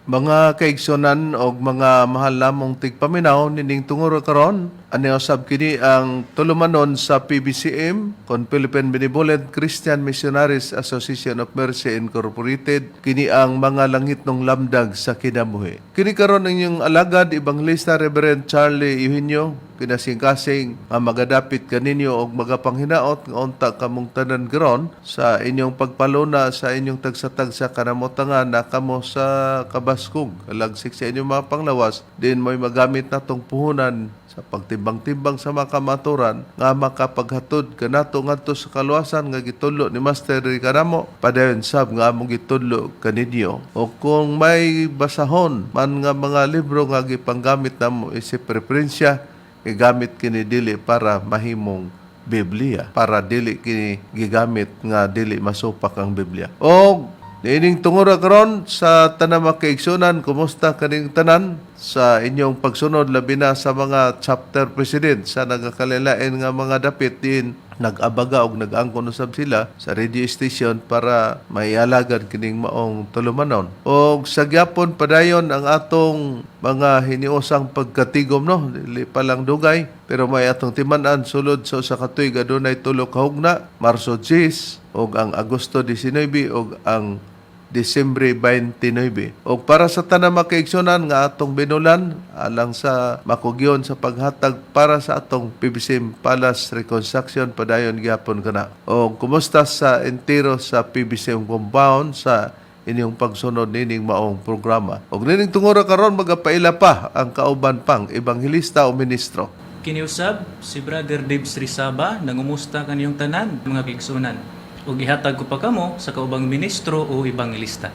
Mga kaigsunan og mga mahal namong tigpaminaw, nining tunguro karon, ani usab kini ang tulumanon sa PBCM kon Philippine Benevolent Christian Missionaries Association of Mercy Incorporated. Kini ang mga langitnong lamdag sa kinabuhi. Kini karon ang inyong alagad, Evangelista Reverend Charlie Eugenio, kinasing-kasing nga magadapit kaninyo og magapanghinaot nga unta kamong tanan karon sa inyong pagpaluna sa inyong tagsa-tagsa kanamotangan na kamo sa kabaskog, kalagsik sa inyong mga panglawas, din mo'y magamit natong puhunan sa pagtimbang-timbang sa mga kamaturan nga makapaghatod kanato ngadto sa kaluwasan nga gitudlo ni Master kanamo, padayon sab nga among gitudlo kaninyo. O kung may basahon man nga mga libro nga gipanggamit namo isip referensya, gigamit kini dili para mahimong Biblia, para dili kini gigamit nga dili masupak ang Biblia. Og niining tungura karon, sa tanang mga kaigsunan, kumusta kaning tanan sa inyong pagsunod, labi na sa mga chapter president sa nagakalilain nga mga dapit din nag-abaga og nag-angkon usab sila sa radio station para maialagan kining maong tulumanon. Og sa gyapon padayon ang atong mga hiniusang pagkatigom, no, dili pa lang dugay pero may atong timan-an sulod sa usa ka tuig adunay tulo ka hugna, Marso 10 og ang Agosto 19 og ang Disyembre 29. Og para sa tanang makaigsunan nga atong binulan alang sa makugyon sa paghatag para sa atong PBCM Palace Reconstruction, padayon gyapon kana. Og kumusta sa entero sa PBCM compound sa inyong pagsunod nining maong programa? Og nining tungura karon, magapaila pa ang kauban pang ebanghelista o ministro. Kiniusab si Brother Dave Srisaba, nangumusta kaniyong tanan, mga kaigsunan. Ug ihatag ko pa kamo sa kaubang ministro o ebanghelista.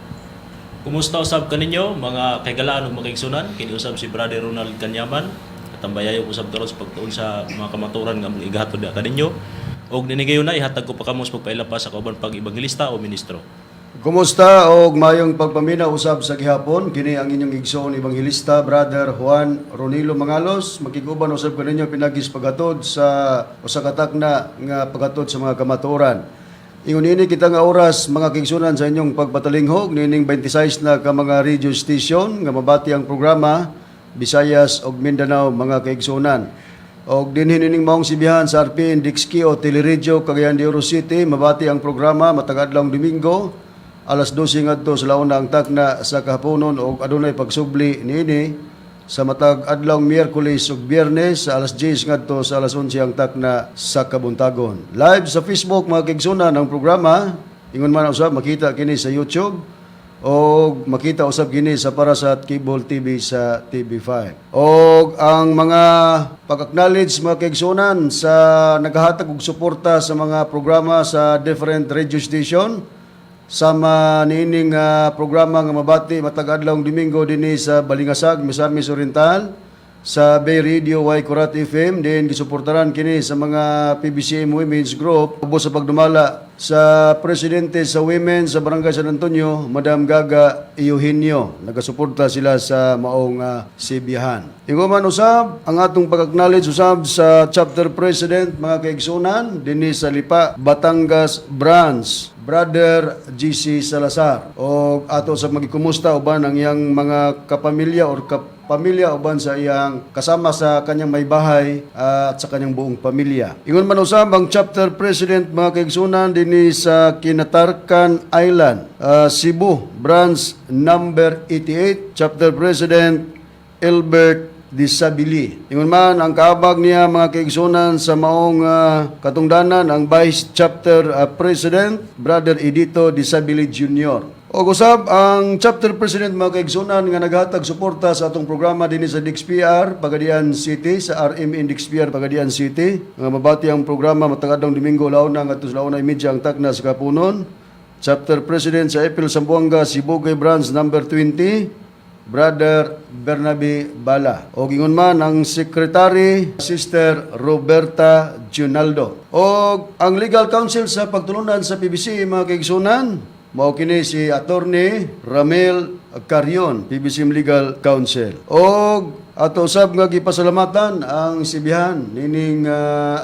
Kumusta usab kaninyo, mga kaigalaan ug mga kaigsunan? Kini usab si Brother Ronald Kanyaman. Katambayayo usab karon sa pagtuon sa mga kamaturan nga among igahatod diha kaninyo. Og nini na ihatag ko pa kamo sa pagpaila pa sa kauban pag ebanghelista o ministro. Kumusta og mayong pagpamina usab sa gihapon. Kini ang inyong igsoon ebanghelista, Brother Juan Ronilo Mangalos, makiguban usab kaninyo pinagi sa paghatod sa usa ka takna nga paghatod sa mga kamatuoran. Ingon ini kita nga oras, mga kaigsunan, sa inyong pagpatalinghog nining 26 na ka mga radio station nga mabati ang programa, Visayas ug Mindanao, mga kaigsunan. Og dinhi nining maong sibihan sa RPN Dixkio Teleradyo, Cagayan de Oro City, mabati ang programa matag adlaw Domingo alas 12 ngadto sa launa ang takna sa kahaponon og adunay pagsubli niini sa matag adlaw Miyerkules ug Biyernes sa alas 10 ngadto sa alas 11 ang takna sa kabuntagon. Live sa Facebook, mga kaigsunan, ang programa. Ingon man usab makita kini sa YouTube o makita usab kini sa para sa cable TV sa TV5. Og ang mga pag-acknowledge, mga kaigsunan, sa naghahatag og suporta sa mga programa sa different radio station sama niining programa nga mabati matag adlaw Domingo dinhi sa Balingasag, Misamis Oriental, sa Bay Radio Y Kurat FM din gisuportaran kini sa mga PBCM Women's Group ubos sa pagdumala sa presidente sa women sa Barangay San Antonio, Madam Gaga Eugenio. Nagasuporta sila sa maong sibihan. Ingon man usab ang atong pag-acknowledge usab sa chapter president, mga kaigsunan, dinhi sa Lipa, Batangas Branch, Brother GC Salazar. O ato sa magikumusta uban ang iyang mga kapamilya or kapamilya uban sa iyang kasama sa kanyang may bahay at sa kanyang buong pamilya. Ingon man usab ang chapter president, mga kaigsunan, dinhi sa Kinatarkan Island, Cebu, branch number 88, chapter president Albert Disabili. Ingon man ang kaabag niya, mga kaigsunan, sa maong katungdanan, ang Vice Chapter President, Brother Edito Disabili Jr. Og usab ang chapter president, mga kaigsunan, nga naghatag suporta sa atong programa dinhi sa DXPR Pagadian City, sa RM DXPR Pagadian City, nga mabati ang programa matag adlaw Domingo launa ngadto sa 1:30 ang takna sa kapunon. Chapter President sa April Zamboanga Sibugay Branch number 20, Brother Bernabe Bala. O ingon man ang Secretary, Sister Roberta Junaldo. O ang Legal Counsel sa pagtulunan sa PBC, mga kaigsunan, mao kini si Attorney Ramel Carion, PBC Legal Counsel. O ato usab nga gipasalamatan ang sibihan nining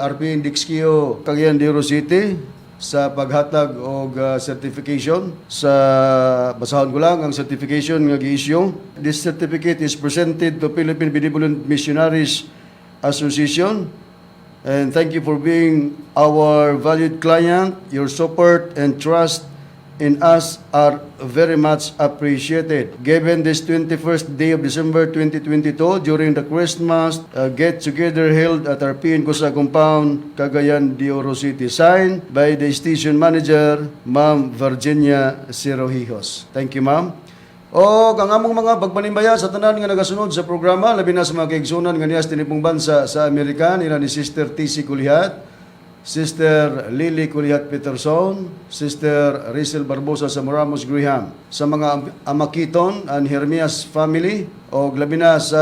RP Dixkio, Cagayan de Oro City. sa paghatag og certification. Sa basahon ko lang ang certification nga gi-issue. This certificate is presented to Philippine Benevolent Missionaries Association and thank you for being our valued client. Your support and trust in us are very much appreciated. Given this 21st day of December 2022 during the Christmas get-together held at our PN Kusa compound, Cagayan de Oro City, signed by the station manager, Ma'am Virginia Cirojijos. Thank you, ma'am. O ang among mga pagpanimbaya sa tanan nga nagasunod sa programa, labi na sa mga kaigsunan nga niya sa tinibong bansa sa Amerika, nila ni Sister TC Kulihat, Sister Lily Kulihat Peterson, Sister Rizel Barbosa sa Moramos Graham, sa mga Amakiton and Hermias family, o labi na sa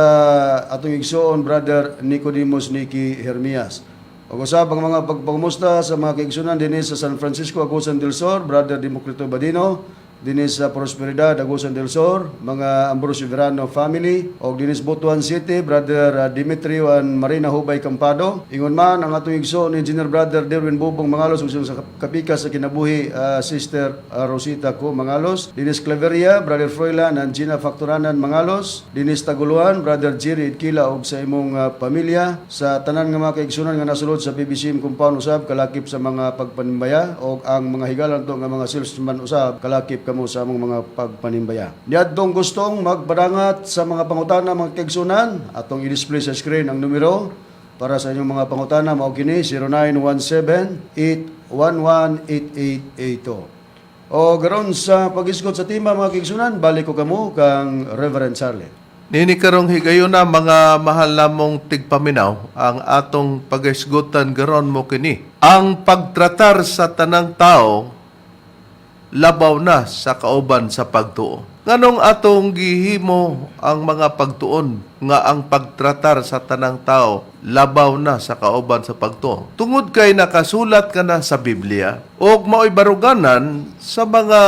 atong igsoon Brother Nicodemus Niki Hermias. O usab ang mga pagpangumusta sa mga kaigsunan dinhi sa San Francisco, Agusan del Sur, Brother Democrito Badino, dinhi sa Prosperidad, Agusan del Sur, mga Ambrosio Verano family, o dinhi sa Butuan City, Brother Dimitrio and Marina Hubay Campado. Ingon man ang atong igsoon Engineer Brother Derwin Bubong Mangalos ug sa kapika sa kinabuhi Sister Rosita Co Mangalos. Dinhi sa Claveria, Brother Froilan and Gina Factoranan Mangalos. Dinhi sa Taguluan, Brother Jerry Idkila og sa imong pamilya. Sa tanan nga mga kaigsunan nga nasulod sa PBCM compound usab kalakip sa mga pagpanimbaya og ang mga higalan to nga mga salesman usab, kalakip kamo sa among mga pagpanimbaya. Niadtong gustong magpadangat sa mga pangutana, mga kaigsunan, atong i-display sa screen ang numero para sa inyong mga pangutana. Mao kini 0917 811 8882. O garon sa pag-isgot sa tema, mga kaigsunan, balik ko kamo kang Reverend Charlie. Nini karong higayuna, mga mahal namong tigpaminaw, ang atong pagisgutan garon mo kini. Ang pagtratar sa tanang tao labaw na sa kauban sa pagtuo. Nganong atong gihimo ang mga pagtuon nga ang pagtratar sa tanang tao labaw na sa kauban sa pagtuo? Tungod kay nakasulat ka na sa Biblia ug mao'y baruganan sa mga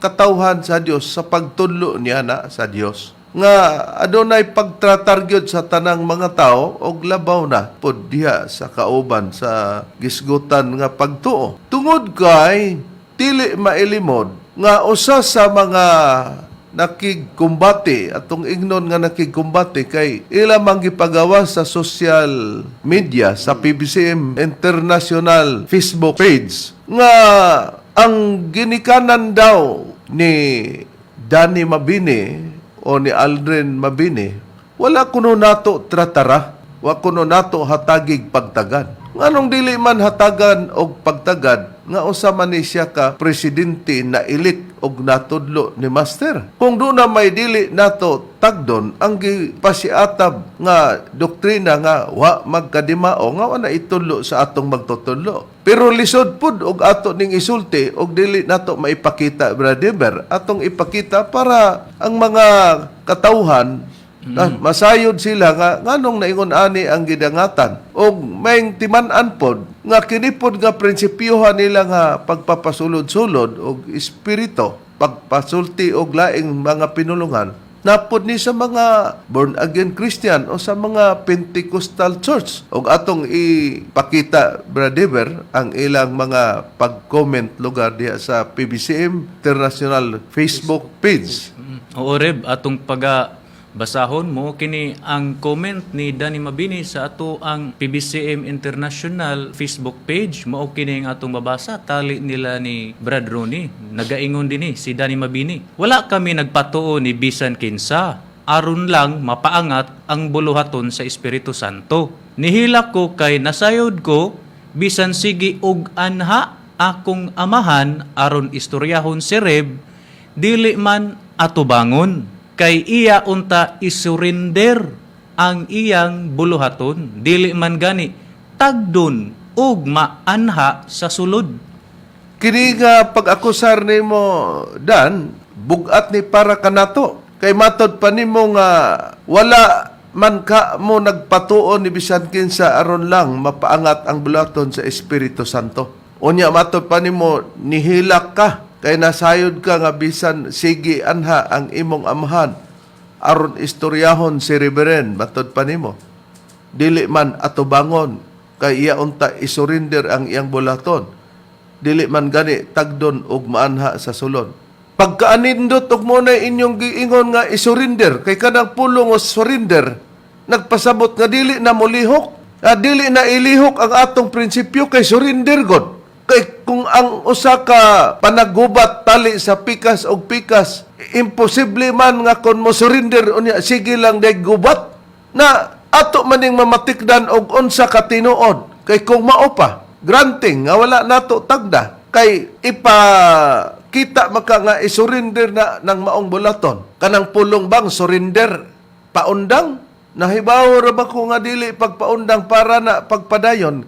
katawhan sa Dios sa pagtudlo niya na sa Dios nga adunay pagtratar gyud sa tanang mga tao og labaw na pod diha sa kauban sa gisgutan nga pagtuo. Tungod kay dili mailimod nga usa sa mga nakigkumbate, atong ingnon nga nakigkumbate kay ila mang gipagawa sa social media sa PBCM International Facebook page nga ang ginikanan daw ni Danny Mabini o ni Aldrin Mabini wala kuno nato tratara, wa kuno nato hatagig pagtagad. Nganong dili man hatagan og pagtagad nga usa man ni siya ka presidente na elect og natudlo ni Master? Kung doon na may dili nato tagdon ang gipasiatab nga doktrina nga wa magkadimao nga wa na itudlo sa atong magtutudlo. Pero lisod pud og ato ning isulti og dili nato maipakita, brother. Atong ipakita para ang mga katawhan na masayod sila nga nganong naingon ani ang gidangatan og may timan-an pod nga kini pod nga prinsipyohan nila nga pagpapasulod-sulod og espiritu, pagpasulti og laing mga pinulungan napod ni sa mga born again Christian o sa mga Pentecostal church. Og atong ipakita, brother, ang ilang mga pag-comment lugar diha sa PBCM International Facebook page. Oo, Reb, atong paga basahon mo kini ang comment ni Danny Mabini sa ato ang PBCM International Facebook page. Mao kini ang atong babasa tali nila ni Brad Ronnie. Nagaingon dinhi si Danny Mabini: "Wala kami nagpatuo ni bisan kinsa aron lang mapaangat ang buluhaton sa Espiritu Santo. Nihilak ko kay nasayod ko bisan sige og anha akong amahan aron istoryahon si Reb, dili man atubangon kay iya unta isurrender ang iyang buluhaton, dili man gani tagdon og maanha sa sulod." Kini nga pag-akusar nimo, Dan, bugat ni para kanato. Kay matod pa nimo nga wala man ka mo nagpatuon ni bisan kinsa aron lang mapaangat ang bulaton sa Espiritu Santo. Unya matod pa nimo nihilak ka kay nasayod ka nga bisan sige anha ang imong amahan aron istoryahon si Reverend, matod pa nimo dili man atubangon kay iya unta isurrender ang iyang bulaton. Dili man gani tagdon og maanha sa sulod. Pagkaanindot og mo na inyong giingon nga isurrender, kay kanang pulong o surrender nagpasabot nga dili na molihok, dili na ilihok ang atong prinsipyo kay surrender god. Kay kung ang usa ka panagubat tali sa pikas og pikas, imposible man nga kon mo surrender unya sige lang day gubat na ato maning mamatikdan og unsa ka tinuod. Kay kung mao pa granting nga wala nato tagda, kay ipakita maka nga isurrender na ng maong bulaton. Kanang pulong bang surrender, paundang? Nahibaw ra ba ko nga dili pagpaundang para na pagpadayon?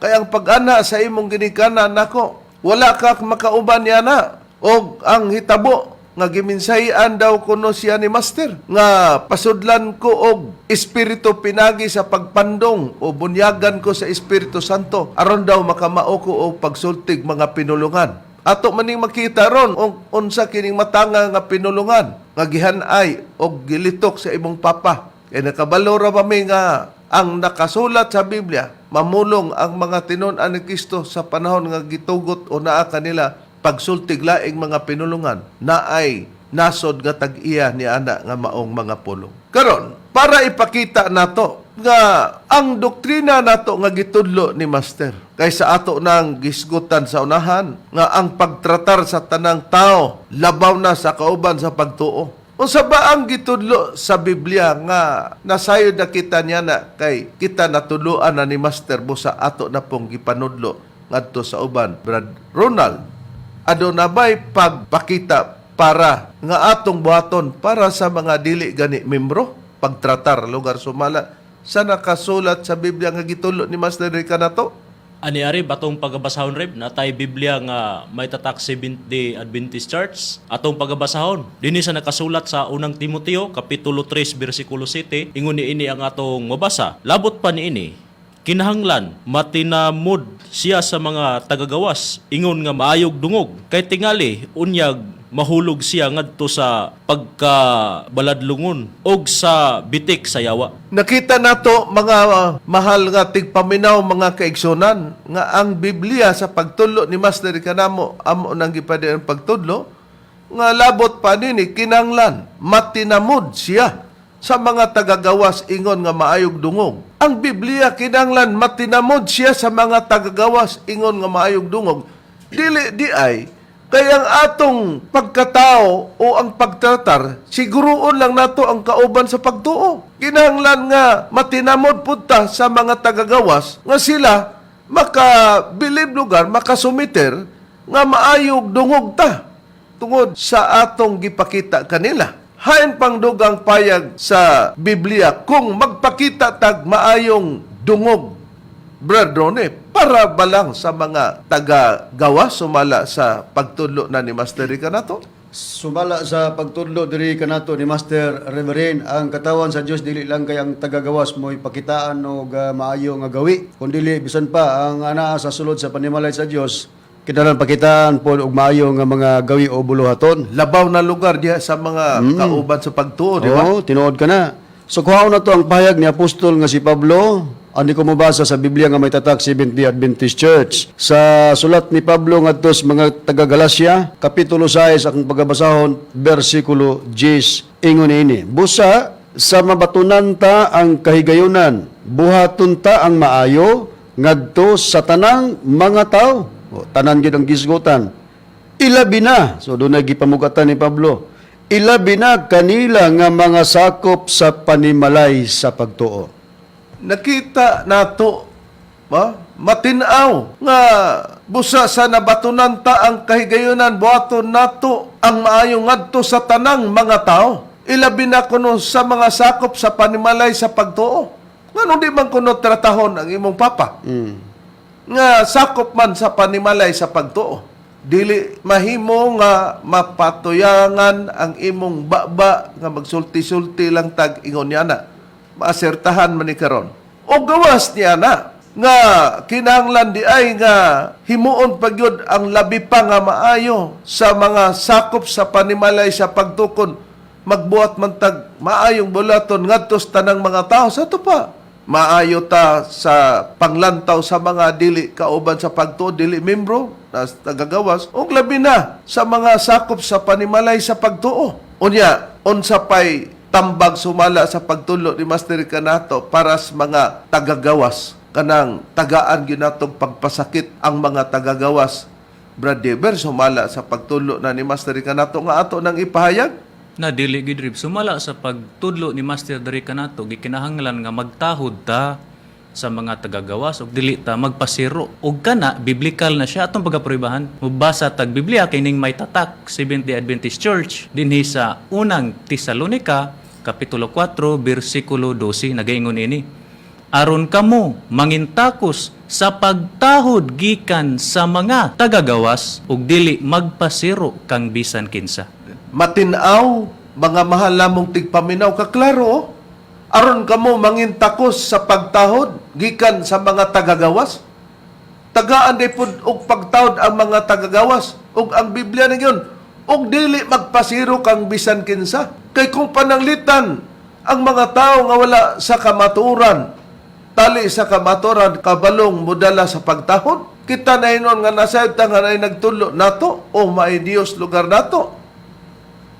Kay ang pag-ana sa imong ginikanan nako, wala ka makauban niya na. Og ang hitabo nga giminsahian daw kuno siya ni Master nga pasudlan ko og espiritu pinagi sa pagpandong o bunyagan ko sa Espiritu Santo aron daw makamao ko og pagsultig mga pinulungan. Ato maning makita ron og unsa kining matanga nga pinulungan nga gihanay og gilitok sa imong papa. Kay nakabalo ra ba mi nga ang nakasulat sa Biblia, mamulong ang mga tinun-an ni Kristo sa panahon nga gitugot o naa kanila pagsultig laing mga pinulungan na ay nasod nga tag-iya ni ana nga maong mga pulong. Karon, para ipakita nato nga ang doktrina nato nga gitudlo ni Master kaysa ato nang gisgutan sa unahan nga ang pagtratar sa tanang tao labaw na sa kauban sa pagtuo. Unsa ba ang gitudlo sa Biblia nga nasayod na kita niya na kay kita natuluan na ni Master busa ato na pong gipanudlo ngadto sa uban? Brad Ronald, aduna bay pagpakita para nga atong buhaton para sa mga dili gani membro, pagtratar lugar sumala sa nakasulat sa Biblia nga gitudlo ni Master kanato? Ani ari batong pagabasahon, Reb, natay Biblia nga may tatak Seventh Day Adventist Church. Atong pagabasahon dinhi sa nakasulat sa Unang Timoteo kapitulo 3 bersikulo 7, ingon niini ang atong mabasa: "Labot pa niini, kinahanglan matinamod siya sa mga tagagawas ingon nga maayog dungog, kay tingali unyag mahulog siya ngadto sa pagkabaladlungon og sa bitik sa yawa." Nakita nato, mga mahal nga tigpaminaw, mga kaigsunan, nga ang Biblia sa pagtudlo ni Master kanamo amo nang gipadayon ang pagtudlo nga labot pa nini, kinanglan matinamod siya sa mga tagagawas ingon nga maayog dungog. Ang Biblia, kinanglan matinamod siya sa mga tagagawas ingon nga maayog dungog. Dili di ay kay ang atong pagkatao o ang pagtratar, siguroon lang nato ang kauban sa pagtuo. Kinahanglan nga matinamod pud ta sa mga tagagawas nga sila makabilib lugar, makasumiter nga maayog dungog ta tungod sa atong gipakita kanila. Hain pang dugang payag sa Biblia kung magpakita tag maayong dungog, Brad Rone, para ba lang sa mga taga-gawa sumala sa pagtudlo na ni Master Rica nato? Sumala sa pagtudlo diri kanato ni Master Reverend, ang katawan sa Dios, dili lang kay ang tagagawas mo'y pakitaan og maayo nga gawi, kundi bisan pa ang anaa sa sulod sa panimalay sa Dios, kinahanglan pakitaan pod og maayo nga mga gawi o buluhaton. Labaw na lugar diha sa mga kauban sa pagtuo, di ba? Oo, tinuod ka na. So kuhaon na to ang pahayag ni Apostol nga si Pablo. Ani ko mabasa sa Biblia nga may tatak Seventh-day Adventist Church. Sa sulat ni Pablo ngadto sa mga taga-Galacia, kapitulo 6, akong pagabasahon, bersikulo 10, ingon ini: "Busa sa mabatunan ta ang kahigayunan, buhaton ta ang maayo ngadto sa tanang mga tao." O, tanan gid ang gisgutan. Ilabi na, so doon na gipamugatan ni Pablo, ilabi na kanila nga mga sakop sa panimalay sa pagtuo. Nakita nato ba matinaw nga busa sa nabatunan ta ang kahigayunan, buhaton nato ang maayong ngadto sa tanang mga tao, ilabi na kuno sa mga sakop sa panimalay sa pagtuo. Ngano di man kuno tratahon ang imong papa nga sakop man sa panimalay sa pagtuo? Dili mahimo nga mapatuyangan ang imong baba nga magsulti-sulti lang tag ingon niya na. Maasertahan man ni karon. O gawas niya na nga kinahanglan di ay nga himuon pagyud ang labi pa nga maayo sa mga sakop sa panimalay sa pagtukon, magbuhat man tag maayong bulaton ngadto sa tanang mga tao sa to pa. Maayo ta sa panglantaw sa mga dili kauban sa pagtuo, dili membro, nas tagagawas, ug labi na sa mga sakop sa panimalay sa pagtuo. Unya, unsa pay tambag sumala sa pagtulo ni Master Kanato para sa mga tagagawas, kanang tagaan ginatog pagpasakit ang mga tagagawas? Brad Dever, sumala sa pagtulo na ni Master Kanato nga ato nang ipahayag. Na dili gid rib sumala sa pagtudlo ni Master diri kanato, gikinahanglan nga magtahod ta sa mga tagagawas ug dili ta magpasiro. Ug kana biblical na siya atong pagaprobahan. Mubasa tag Biblia kining may tatak Seventh-day Adventist Church dinhi sa Unang Tesalonica kapitulo 4 bersikulo 12, nagaingon ini: "Aron kamo mangintakos sa pagtahod gikan sa mga tagagawas ug dili magpasiro kang bisan kinsa." Matinaw, mga mahal lamong tigpaminaw, kaklaro, oh. Aron kamo mangintakos sa pagtahod gikan sa mga tagagawas. Tagaan day pud og pagtahod ang mga tagagawas, ug ang Biblia na yun, ug dili magpasiro kang bisan kinsa. Kay kung pananglitan ang mga tao nga wala sa kamatuoran, tali sa kamatuoran, kabalong modala sa pagtahod. Kita na hinon nga nasayod ta nga naay nagtulo nato o maay Dios lugar nato.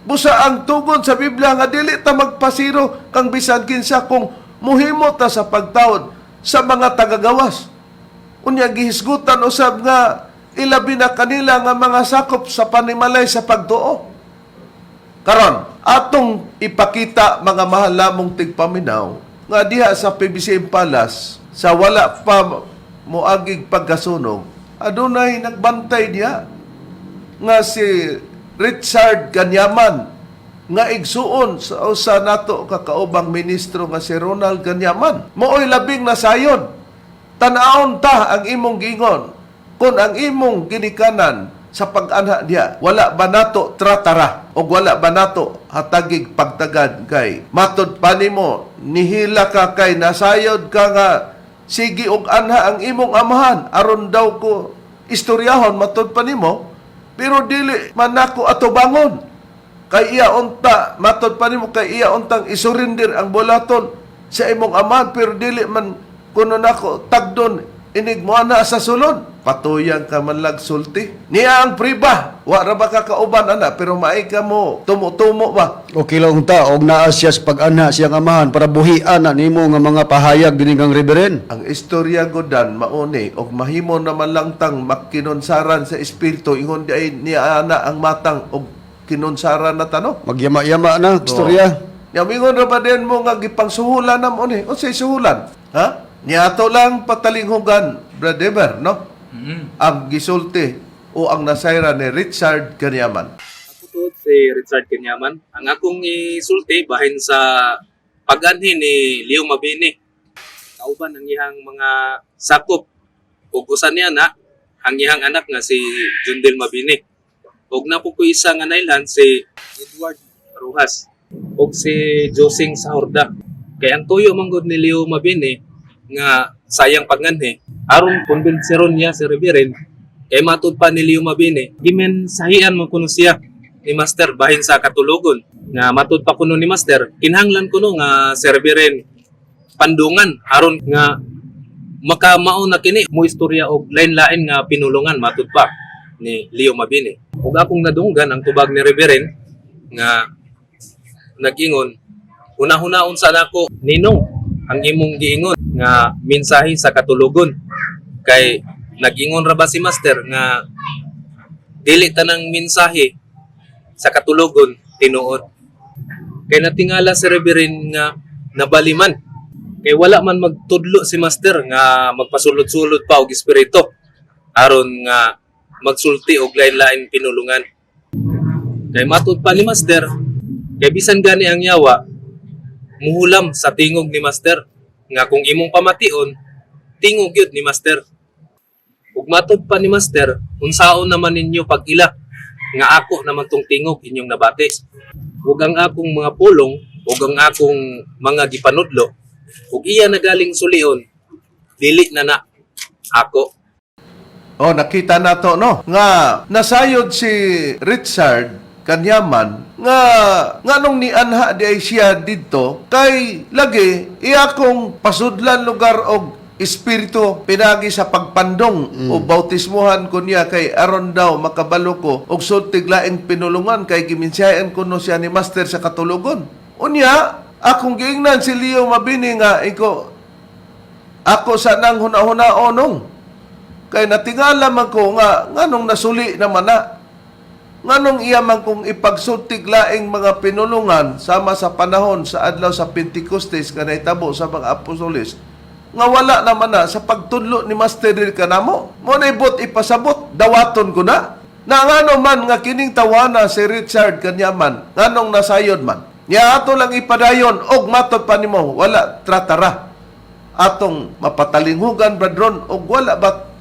Busa ang tugon sa Biblia nga dili ta magpasiro kang bisan kinsa kung muhimo ta sa pagtawod sa mga tagagawas. Unya gihisgutan usab nga ilabi na kanila nga mga sakop sa panimalay sa pagtuo. Karon, atong ipakita, mga mahal lamong tigpaminaw, nga diha sa PBCM Palace sa wala pa moagig pagkasunog, adunay nagbantay diha nga si Richard Ganyaman nga igsuon sa usa nato kakaubang ministro nga si Ronald Ganyaman. Maoy labing nasayon. Tan-awon ta ang imong giingon. Kung ang imong ginikanan sa pag-anha diha, wala ba nato tratara o wala ba nato hatagig pagtagad? Kay matod pa nimo nihila ka kay nasayod ka nga sige og anha ang imong amahan aron daw ko istoryahon, matod pa nimo, pero dili man nako atubangon kay iya unta, matod pa nimo, kay iya untang isurrender ang bulaton sa imong amahan, pero dili man kuno nako tagdon inig mo ana sa sulod. Patuyang ka man lag sulti niya ang priba, wa ra ba ka kauban ana, pero maay ka mo tumo-tumo ba. Okay lang unta og naa siya sa pag-anha siyang amahan para buhian na nimo nga mga pahayag dinhi kang Reverend. Ang istorya godan mauni og mahimo naman lang tang makinonsaran sa espiritu. Ingon di ay niya ana ang matang og kinonsaran na tano. Magyama-yama na istorya. Nya mingon ra ba din mo nga gipangsuhulan na mo ni? Unsay suhulan? Ha? Niya ato lang patalinghugan, Brother Eber, no? Ang gisulti o ang nasayra ni Richard Ganyaman. Ako to si Richard Kenyaman. Ang akong isulti bahin sa pag-anhi ni Leo Mabini. Kauban ang iyang mga sakop. Ug usa niya na ang iyang anak nga si Jundel Mabini. Ug napo ko isa nga nailhan si Edward Rojas ug si Josing Sahorda. Kay ang tuyo manggod ni Leo Mabini nga sayang pagnganhi aron kumbinseron niya si Reverend, kay matud pa ni Leo Mabini gimensahian mo kuno siya ni Master bahin sa katulogon, nga matud pa kuno ni Master kinahanglan kuno nga si Reverend pandungan aron nga makamao na kini mo istorya og lain-lain nga pinulungan, matud pa ni Leo Mabini. Ug akong nadunggan ang tubag ni Reverend nga nag-ingon, "Hunahuna-un sa nako, Ninong, ang imong giingon nga mensahe sa katulogon, kay nag-ingon ra ba si Master nga dili tanang mensahe sa katulogon tinuod?" Kay natingala si Reverend nga nabaliman kay wala man magtudlo si Master nga magpasulod-sulod pa og espiritu aron nga magsulti og lain-lain pinulungan. Kay matud pa ni Master, kay bisan gani ang yawa muhulam sa tingog ni Master, nga kung imong pamation, tingog gyud ni Master. Ug matud pa ni Master, unsaon naman ninyo pag-ila nga ako naman tong tingog inyong nabati ug ang akong mga pulong ug ang akong mga gipanudlo ug iya nagaling sulion, dili na na ako. Oh, nakita nato, no, nga nasayod si Richard. Kanyaman nga nganong nianha di ay siya didto, kay lagi iya kong pasudlan lugar og espiritu pinagi sa pagpandong o bautismuhan ko niya kay aron daw makabalo ko og sultig laing pinulungan, kay giminsayan ko no siya ni Master sa katulugon. Unya akong giingnan si Leo Mabini nga iko ako sa nang huna-hunaon kay natingala man ko nga nganong nasuli naman na, nganong iya man kong ipagsultig laing mga pinulungan sama sa panahon sa adlaw sa Pentecostes nga nahitabo sa mga apostoles, nga wala naman na sa pagtudlo ni Master diri kanamo mo na ibot ipasabot dawaton ko na na ngano man nga kining tawana si Richard Kanyaman, nganong nasayod man niya. Ato lang ipadayon og matod pa nimo wala tratara atong mapatalinghugan, bradron, og wala ba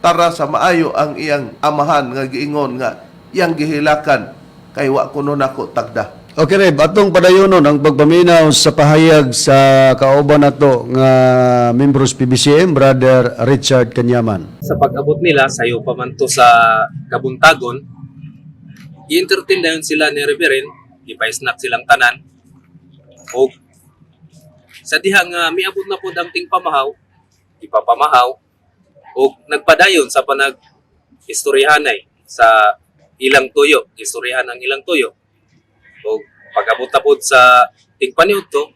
tara sa maayo ang iyang amahan nga giingon nga iyang gihilakan kay wa kuno nako tagda. Okay, Reb, atong padayonon ang pagpaminaw sa pahayag sa kauban nato nga membros PBCM, Brother Richard Kanyaman. Sa pag-abot nila, sayo pa man to sa kabuntagon, i-entertain dayon sila ni Reverend, ipa-snack silang tanan. O sa diha nga miabot na pod ang tingpamahaw, ipapamahaw o nagpadayon sa panag istoryahanay sa ilang tuyo, istoryahan ang ilang tuyo. O pag-abot na pod sa tingpaniud to,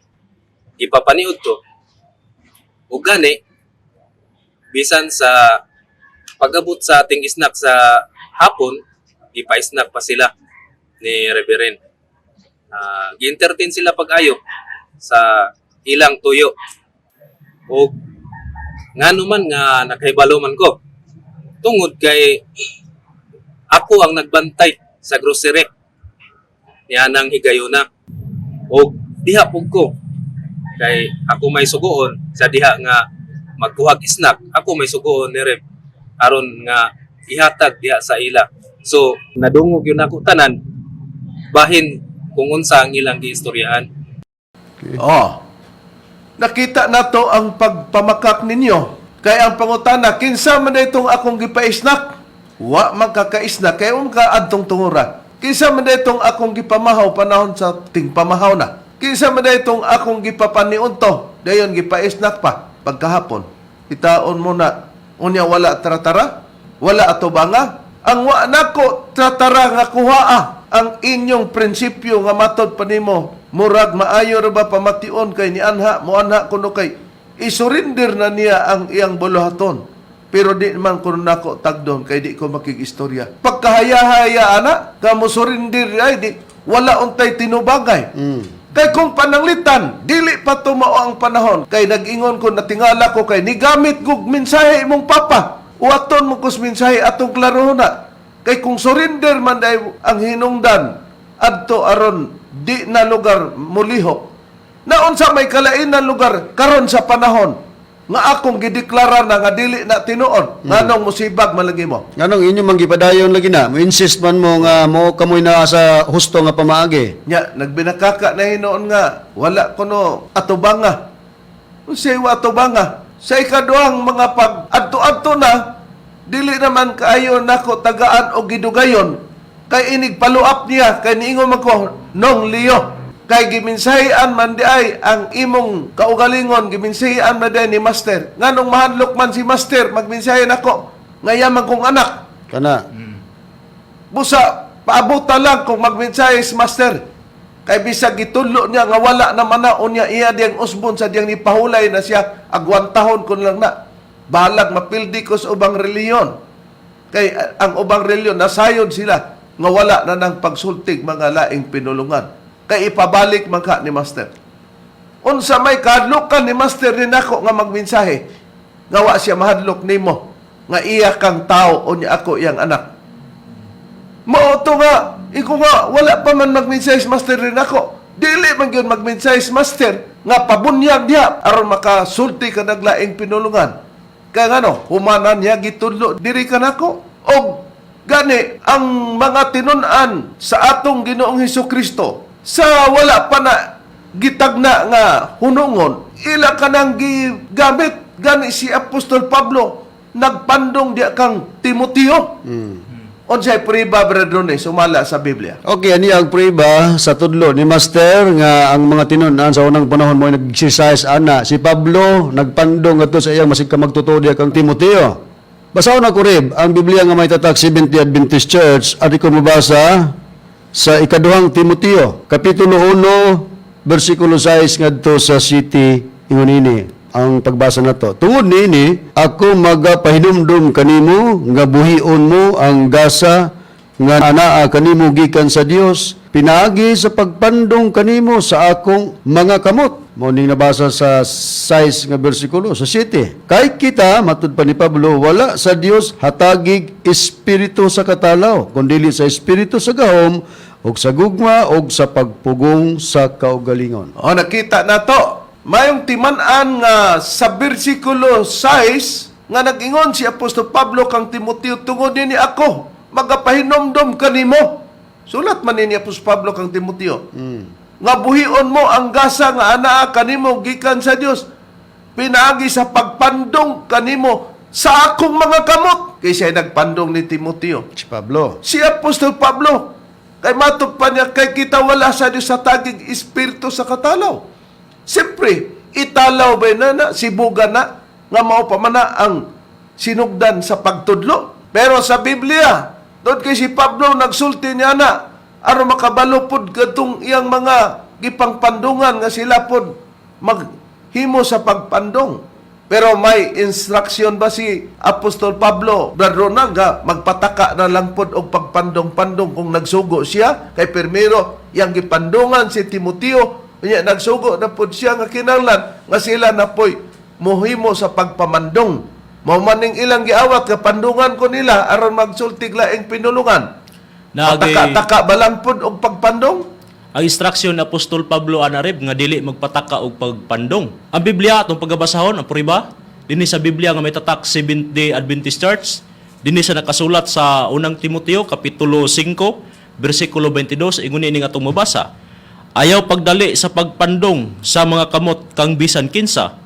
ipapaniud to. O gani bisan sa pag-abot sa ating snack sa hapon, ipa-snack pa sila ni Reverend. Gi-entertain sila pag-ayo sa ilang tuyo. O ngano man nga nakahibalo man ko. Tungod kay ako ang nagbantay sa grocery niya nang higayuna. O diha pug ko kay ako may sugoon sa diha nga magkuhag snack, ako may sugoon ni Reb aron nga ihatag diha sa ila. So nadungog yun ako tanan bahin kung unsa ang ilang giistoryahan. Oh. Nakita nato ang pagpamakak ninyo. Kay ang pangutana, kinsa man na itong akong gipa-snack? Wa man kaka-snack kay ka adtong tungura. Kinsa man na itong akong gipamahaw panahon sa tingpamahaw na? Kinsa man na itong akong gipapaniunto? Dayon gipa-snack pa pagkahapon. Itaon mo na unya wala tratara? Wala ato ba nga? Ang wa nako tratara nga kuhaa ang inyong prinsipyo nga matod pa nimo murag maayo ra ba pamation kay ni anha mo anha kuno kay isurrender na niya ang iyang buluhaton, pero di man kuno nako tagdon kay di ko makigistorya pagkahaya-haya ana ka mo surrender ay di wala untay tinubagay. Kay kung pananglitan, dili pa tumao ang panahon. Kay nag-ingon ko, natingala ko kay nigamit kog mensahe imong papa. Uwaton mo kus mensahe atong klaro na. Kay kung surrender man day ang hinungdan, adto aron di na lugar mulihok. Naunsa may kalain na lugar karon sa panahon nga akong gideklara na nga dili na tinuod, nganong musibag malagi mo? Nganong inyo man gipadayon lagi na? Mo insist man mo nga mo kamoy na sa husto nga pamaagi. Nya, nagbinakaka na hinoon nga, wala kuno atubanga. Unsay wa atubanga? Sa ikaduhang mga pag adto-adto na, dili naman kaayo nako tagaan og gidugayon. Kay inig follow up niya, kay niingon man ko, nong Leo. Kay giminsahian man di ay ang imong kaugalingon, giminsahian man di ay ni Master. Nganong mahadlok man si Master, magminsahe nako. Ngayaman kong anak. Kana. Busa, paabuta lang kung magmensahe si Master. Kay bisag gitudlo niya nga wala na manaon niya iya diyang usbon sa diyang nipahulay na siya agwantahon kun lang na. Balag mapildi ko sa ubang reliyon. Kay ang ubang reliyon nasayod sila nga wala na nang pagsultig mga laing pinulungan. Kay ipabalik man ka ni Master. Unsa may kahadlokan ni Master ni nako nga magmensahe nga wa siya mahadlok nimo nga iya kang tao o niya ako iyang anak. Mao to nga, iko nga, wala pa man magmensahe si Master rin ako. Dili man gyud magmensahe si Master nga pabunyag diha aron makasulti ka naglaing pinulungan. Kaya ngano, humanan niya gitudlo diri ka nako. Og gani ang mga tinun-an sa atong Ginoong Hesus Kristo sa wala pa na gitagna nga hunungon, ila ka nang gigamit. Gani si Apostol Pablo nagpandong diya kang Timoteo. Unsay prueba, Brother Ronnie, sumala sa Biblia? Okay, ani ang prueba sa tudlo ni Master nga ang mga tinun-an sa unang panahon mo nag-exercise ana. Si Pablo nagpandong adto sa iyang masig ka magtotoo diya kang Timoteo. Basahon ako rib ang Biblia nga may tatak Seventh-day Adventist Church at ko mabasa sa ikaduhang Timoteo, kapitulo 1, bersikulo 6 ngadto sa siyete. Ingon ini ang pagbasa nato. Tungod niini, ako magapahinumdum kanimo nga buhion mo ang gasa nga anaa kanimo gikan sa Dios pinaagi sa pagpandong kanimo sa akong mga kamot. Mao ning nabasa sa 6 nga bersikulo sa 7. Kay kita, matud pa ni Pablo, wala sa Dios hatagig espiritu sa katalaw, kundili sa espiritu sa gahom ug sa gugma ug sa pagpugong sa kaugalingon. O, nakita na to. Mayong timan-an nga sa bersikulo 6 nga nag-ingon si Apostol Pablo kang Timoteo, tungod nini ako magapahinomdom kanimo. Sulat man ni Apostol Pablo kang Timoteo. Nga buhion mo ang gasa nga anaa kanimo gikan sa Dios pinaagi sa pagpandong kanimo sa akong mga kamot. Kay siya nagpandong ni Timoteo. Si Pablo. Si Apostol Pablo, kay matod pa niya, kay kita wala sa Diyos sa tagig espiritu sa katalaw. Siyempre, italaw ba na na, sibuga na, nga mao pa man na ang sinugdan sa pagtudlo. Pero sa Biblia, doon kay si Pablo nagsulti niya na, aron makabalo pod kadtong iyang mga gipangpandungan nga sila pod maghimo sa pagpandong. Pero may instruction ba si Apostol Pablo, Brad Ronald, nga magpataka na lang pod og pagpandong-pandong kung nagsugo siya kay pirmero yang gipandungan si Timoteo, unya nagsugo na pod siya nga kinahanglan nga sila na poy mohimo sa pagpamandong. Mao man ning ilang giawat ka pandungan ko nila aron magsultig laing pinulungan. Naagay- Pataka-taka ba lang pod og pagpandong? Ang instruction ni Apostol Pablo anarib nga dili magpataka og pagpandong. Ang Biblia atong pagabasahon ang puriba dinhi sa Biblia nga may tatak Seventh Day Adventist Church, dinhi sa nakasulat sa unang Timoteo kapitulo 5 bersikulo 22, ingon ini nga atong mabasa. Ayaw pagdali sa pagpandong sa mga kamot kang bisan kinsa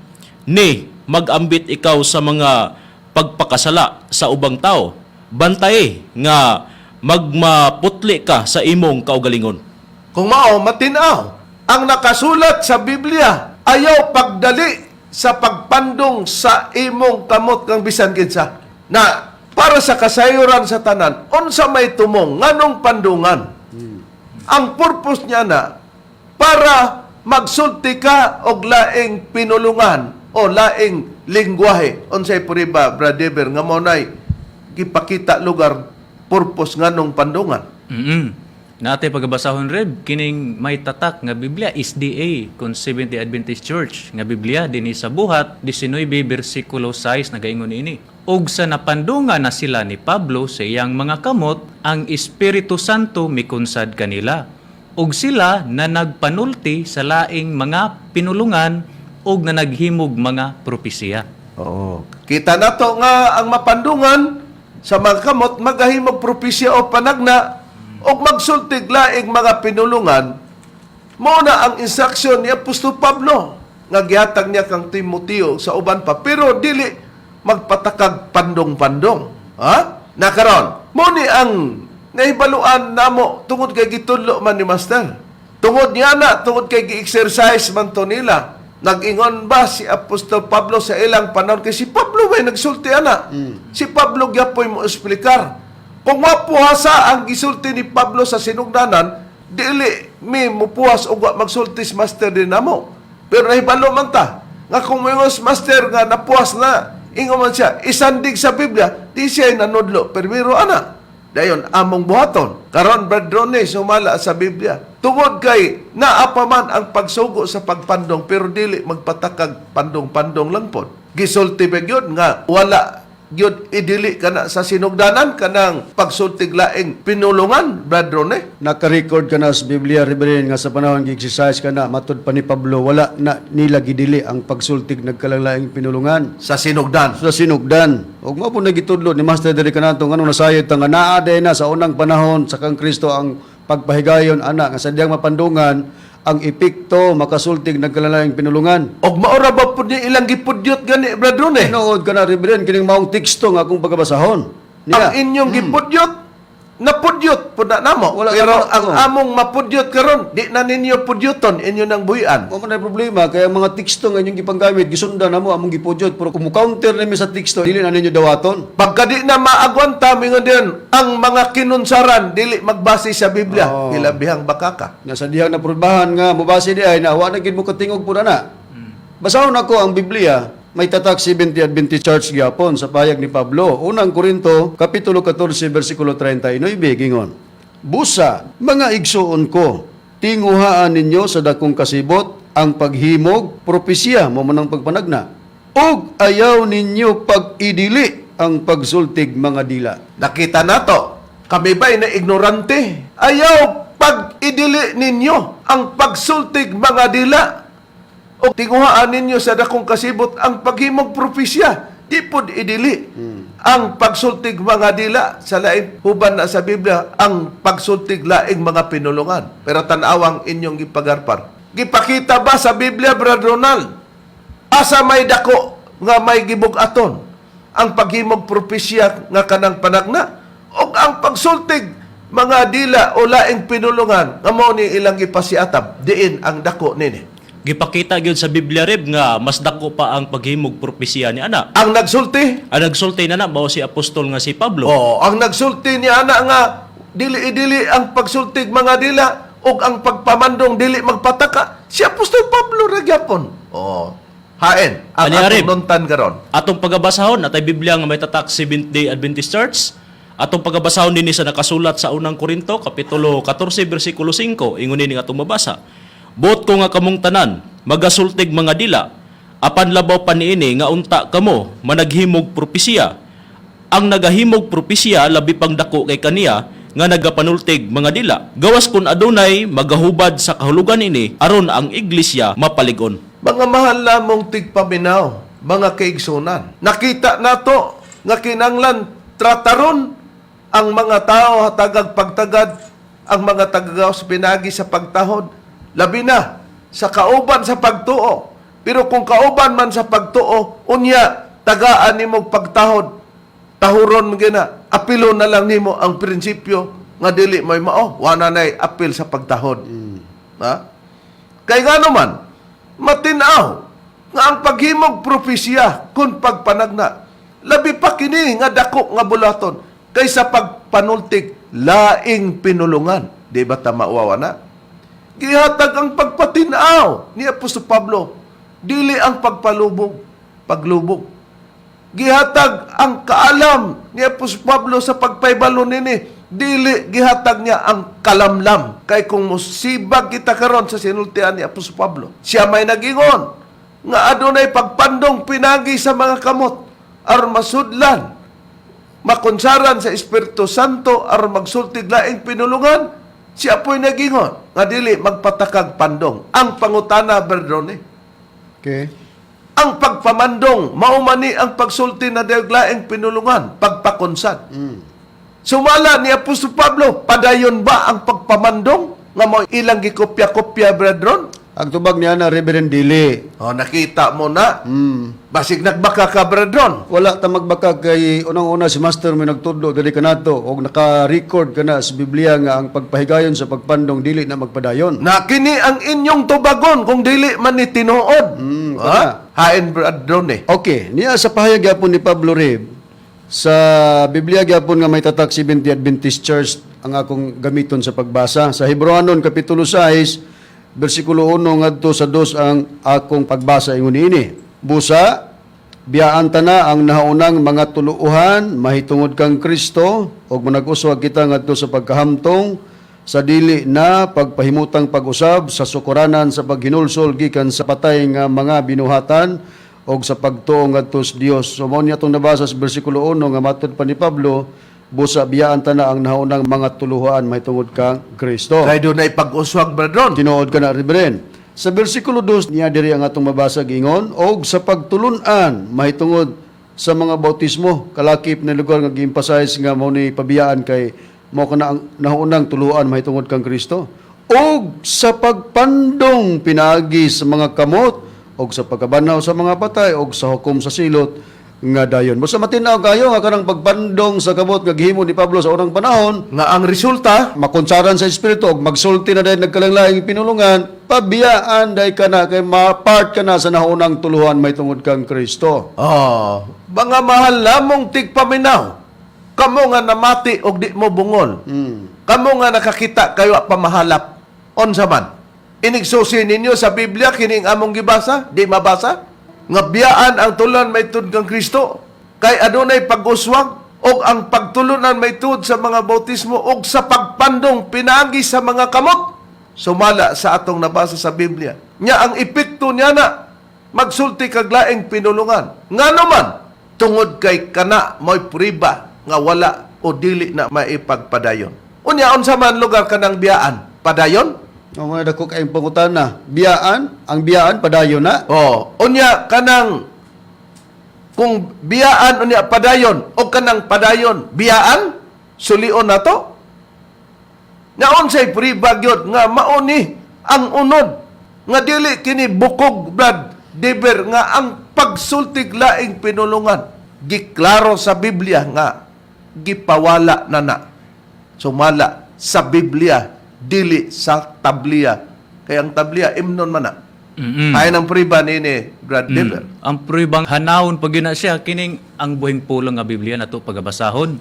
ni magambit ikaw sa mga pagpakasala sa ubang tao. Bantay nga magmaputli ka sa imong kaugalingon. Kung mao, matinaw. Ang nakasulat sa Biblia, ayaw pagdali sa pagpandong sa imong kamot kang bisan kinsa. Na para sa kasayuran sa tanan, unsa may tumong nganong pandungan. Ang purpose niya na para magsulti ka og laing pinulungan o laing lingwahe. Unsay puriba, Brother, nga mao nay gipakita lugar purpose nganong pandungan? Nate pagabasahon reb kining may tatak nga Biblia SDA kon Seventh-day Adventist Church nga Biblia dinhi sa Buhat 19 bersikulo 6 nagaingon ini. Ug sa napandungan na sila ni Pablo sa iyang mga kamot, ang Espiritu Santo mikunsad kanila. Ug sila na nagpanulti sa laing mga pinulungan ug na naghimog mga propesiya. Oo. Kita na to nga ang mapandungan sa mga kamot magahimog propesya o panagna o magsultig laing mga pinulungan. Mao na ang instruction ni Apostol Pablo nga gihatag niya kang Timoteo sa uban pa, pero dili magpatakag pandong-pandong. Ha? Nakaron, mo ni ang nahibaluan namo tungod kay gitudlo man ni Master. Tungod niya na, tungod kay gi-exercise man to nila. Nag-ingon ba si Apostol Pablo sa ilang panahon? Kay si Pablo may nagsulti ana. Si Pablo gyapoy mo esplikar. Kung mapuhasa ang gisulti ni Pablo sa sinugdanan, dili mi mupuhas og wa magsulti si Master din namo. Pero nahibalo man ta nga kung moingon si Master nga napuhas na, ingon man siya, isandig sa Biblia, di siya nanudlo. Pero ana, dayon among buhaton. Karon, Brad Ronnie, sumala sa Biblia. Tungod kay naa pa man ang pagsugo sa pagpandong pero dili magpatakag pandong-pandong lang pod. Gisulti ba gyud nga wala gyud idili kana sa sinugdanan kanang pagsultig laing pinulungan, Brad Ronnie? Naka-record ka na sa Biblia, Reverend, nga sa panahon gi-exercise ka na, matud pa ni Pablo, wala na nila gidili ang pagsultig nagkalalaing pinulungan Sa sinugdan. Sa sinugdan. Ug mao po nagitudlo ni Master diri kanato nganong nasayod ta nga naa day na sa unang panahon sa kang Kristo ang pagpahigayon ana nga sadyang mapandungan ang epekto makasultig nagkalalaing pinulungan. Og maora ba pud ni ilang gipudyot gani, Brad Ronnie? Tinuod ka na, Reverend, kining maong teksto nga akong pagkabasahon. Ang Niya. inyong gipudyot Napudyot pud na namo. Wala Pero ka- ang oo. among mapudyot karon, di na ninyo pudyoton inyo nang buhian. Wa man ay problema kay ang mga teksto nga inyong gipanggamit gisundan namo among gipudyot, pero kung mo-counter nimi sa teksto, dili na ninyo dawaton. Pagka di na maagwanta, mingon din, ang mga kinunsaran dili magbase sa Biblia, Oo. hilabihang bakaka. Nga sa dihang naprubahan nga mobase di ay na wa na gid mo katingog pud ana. Basahon ako ang Biblia, may tatak 70 Adventist Church gyapon sa payag ni Pablo. Unang Korinto, Kapitulo 14, versikulo 39, gingon: "Busa, mga igsuon ko, tinguhaan ninyo sa dakong kasibot ang paghimog, propesya mo man ang pagpanagna. Ug ayaw ninyo pag-idili ang pagsultig mga dila." Nakita nato, kami ba'y na ignorante? Ayaw pag-idili ninyo ang pagsultig mga dila. O tinguhaan ninyo sa dakong kasibot ang paghimog propesya. Di pod idili. Ang pagsultig mga dila sa laing huban na sa Biblia, ang pagsultig laing mga pinulungan. Pero tanawang inyong gipagarpar. Gipakita ba sa Biblia, Brother Ronald? Asa may dako nga may gibug-aton ang paghimog propesya nga kanang panagna o ang pagsultig mga dila o laing pinulungan nga mao ni ilang gipasiatab diin ang dako nini? Gipakita gyud sa Biblia, Reb, nga mas dako pa ang paghimog propesiya ni ana. Ang nagsulti. Ang nagsulti na na mao si apostol nga si Pablo. Oh, ang nagsulti ni ana nga dili idili ang pagsultig mga dila ug ang pagpamandong dili magpataka, si Apostol Pablo ra gyapon. Oh, hain ang Ani, atong Arib? nuntan karon. Atong pagabasahon atay Biblia nga may tatak Seventh Day Adventist Church. Atong pagabasahon dinhi sa nakasulat sa Unang Korinto kapitulo 14 bersikulo 5, ingon ini nga atong mabasa. "Buot ko nga kamong tanan magasultig mga dila, apan labaw pa niini nga unta kamo managhimog propesiya. Ang nagahimog propesiya labi pang dako kay kaniya nga nagapanultig mga dila. Gawas kun adunay magahubad sa kahulugan ini aron ang iglesia mapalig-on." Mga mahal lamong tigpaminaw, mga kaigsunan. Nakita nato nga kinanglan trataron ang mga tao hatagag pagtagad ang mga tagagawas pinagi sa pagtahod, labi na sa kauban sa pagtuo. Pero kung kauban man sa pagtuo, unya tagaan nimo pagtahod, tahuron mo gina, apilo na lang nimo ang prinsipyo nga dili may mao, wala nay apil sa pagtahod. Ha? Kay nga naman, matinaw nga ang paghimog propesya kung pagpanagna, labi pa kini nga dako nga bulaton kaysa pagpanultig laing pinulungan. Di ba ta mauwawa na? Gihatag ang pagpatinaw ni Apostol Pablo, dili ang pagpalubog, paglubog. Gihatag ang kaalam ni Apostol Pablo sa pagpaybalo nini, dili gihatag niya ang kalamlam. Kay kung musibag kita karon sa sinultian ni Apostol Pablo, siya may nagingon nga adunay pagpandong pinagi sa mga kamot aron masudlan, makonsaran sa Espiritu Santo aron magsultig laing pinulungan. Siya po'y nagingon nga dili magpatakag pandong. Ang pangutana, Berdone, ang pagpamandong, maumani ang pagsulti na laing pinulungan, pagpakonsad. Sumala ni Apostol Pablo, padayon ba ang pagpamandong nga mo ilang gikopya-kopya, brethren? Ang tubag niya na, Reverend, dili. Oh, nakita mo na. Basig nagbaka ka, brethren. Wala ta magbaka kay unang-una si Master may nagtudlo diri kanato og naka-record kana sa Biblia nga ang pagpahigayon sa pagpandong dili na magpadayon. Na kini ang inyong tubagon kung dili man ni tinuod. Kana. Ha? Hain, brethren eh. Okay, niya sa pahayag gyapon ni Pablo, Reb, sa Biblia gyapon nga may tatak 70 Adventist Church ang akong gamiton sa pagbasa sa Hebreoanon kapitulo 6 bersikulo 1 ngadto sa 2 ang akong pagbasa, ingon niini: "Busa biyaan ta na ang nahaunang mga tuluohan mahitungod kang Kristo ug manag-uswag kita ngadto sa pagkahamtong sa dili na pagpahimutang pag-usab sa sukuranan sa paghinulsol gikan sa patay nga mga binuhatan og sa pagtuo ngadto sa Dios." So mao niya atong nabasa sa bersikulo 1 nga matod pa ni Pablo, busa biyaan ta na ang nahaunang mga tuluhan mahitungod kang Kristo. Kay dunay pag-uswag, brethren. Tinuod ka na, Reverend. Sa bersikulo 2 niya diri ang atong mabasa, gingon, "Og sa pagtulun-an mahitungod sa mga bautismo," kalakip na lugar nga gi-emphasize nga mao ni pabiyaan kay mao kana ang nahuunang tuluan mahitungod kang Kristo, "og sa pagpandong pinaagi sa mga kamot, og sa pagkabanhaw sa mga patay, og sa hukom sa silot." nga dayon. Basta matinaw kayo nga kanang pagpandong sa kamot nga gihimo ni Pablo sa unang panahon, Nga ang resulta, makuntsaran sa espiritu og magsulti na dahil nagkalanglaing pinulungan, pabiyaan dahil ka na kay ma-part ka na sa naunang tuluhan may tungod kang Kristo. Oh, mga mahal lamong tigpaminaw. Kamo nga namati og di mo bungol. Kamo nga nakakita kayo pamahalap. Unsa man? Inigsusi ninyo sa Biblia kining among gibasa, di mabasa? Nga biyaan ang tulan may tud kang Kristo. Kay adunay pag-uswag og ang pagtulunan may tud sa mga bautismo og sa pagpandong pinaagi sa mga kamot sumala sa atong nabasa sa Biblia. Nya ang epekto niya na magsulti kag laing pinulungan. Ngano man, tungod kay kana mo'y priba nga wala o dili na maipagpadayon. Unya unsa man lugar kanang biyaan? Padayon? Ang mga dako kayong pangutana, biyaan, ang biyaan padayon na. Oh, unya kanang kung biyaan unya padayon o kanang padayon biyaan sulion na to. Nga unsay priba gyud nga mauni ang unod nga dili kini bukog, Brad Deber, nga ang pagsultig laing pinulungan giklaro sa Biblia nga gipawala na na sumala sa Biblia, dili sa tabliya, kay ang tabliya imnon man na. Ay ng priba nini, Brad Deber. Ang pruibang hanawon pag yun na siya kining ang buhing pulong nga Biblia nato pagabasahon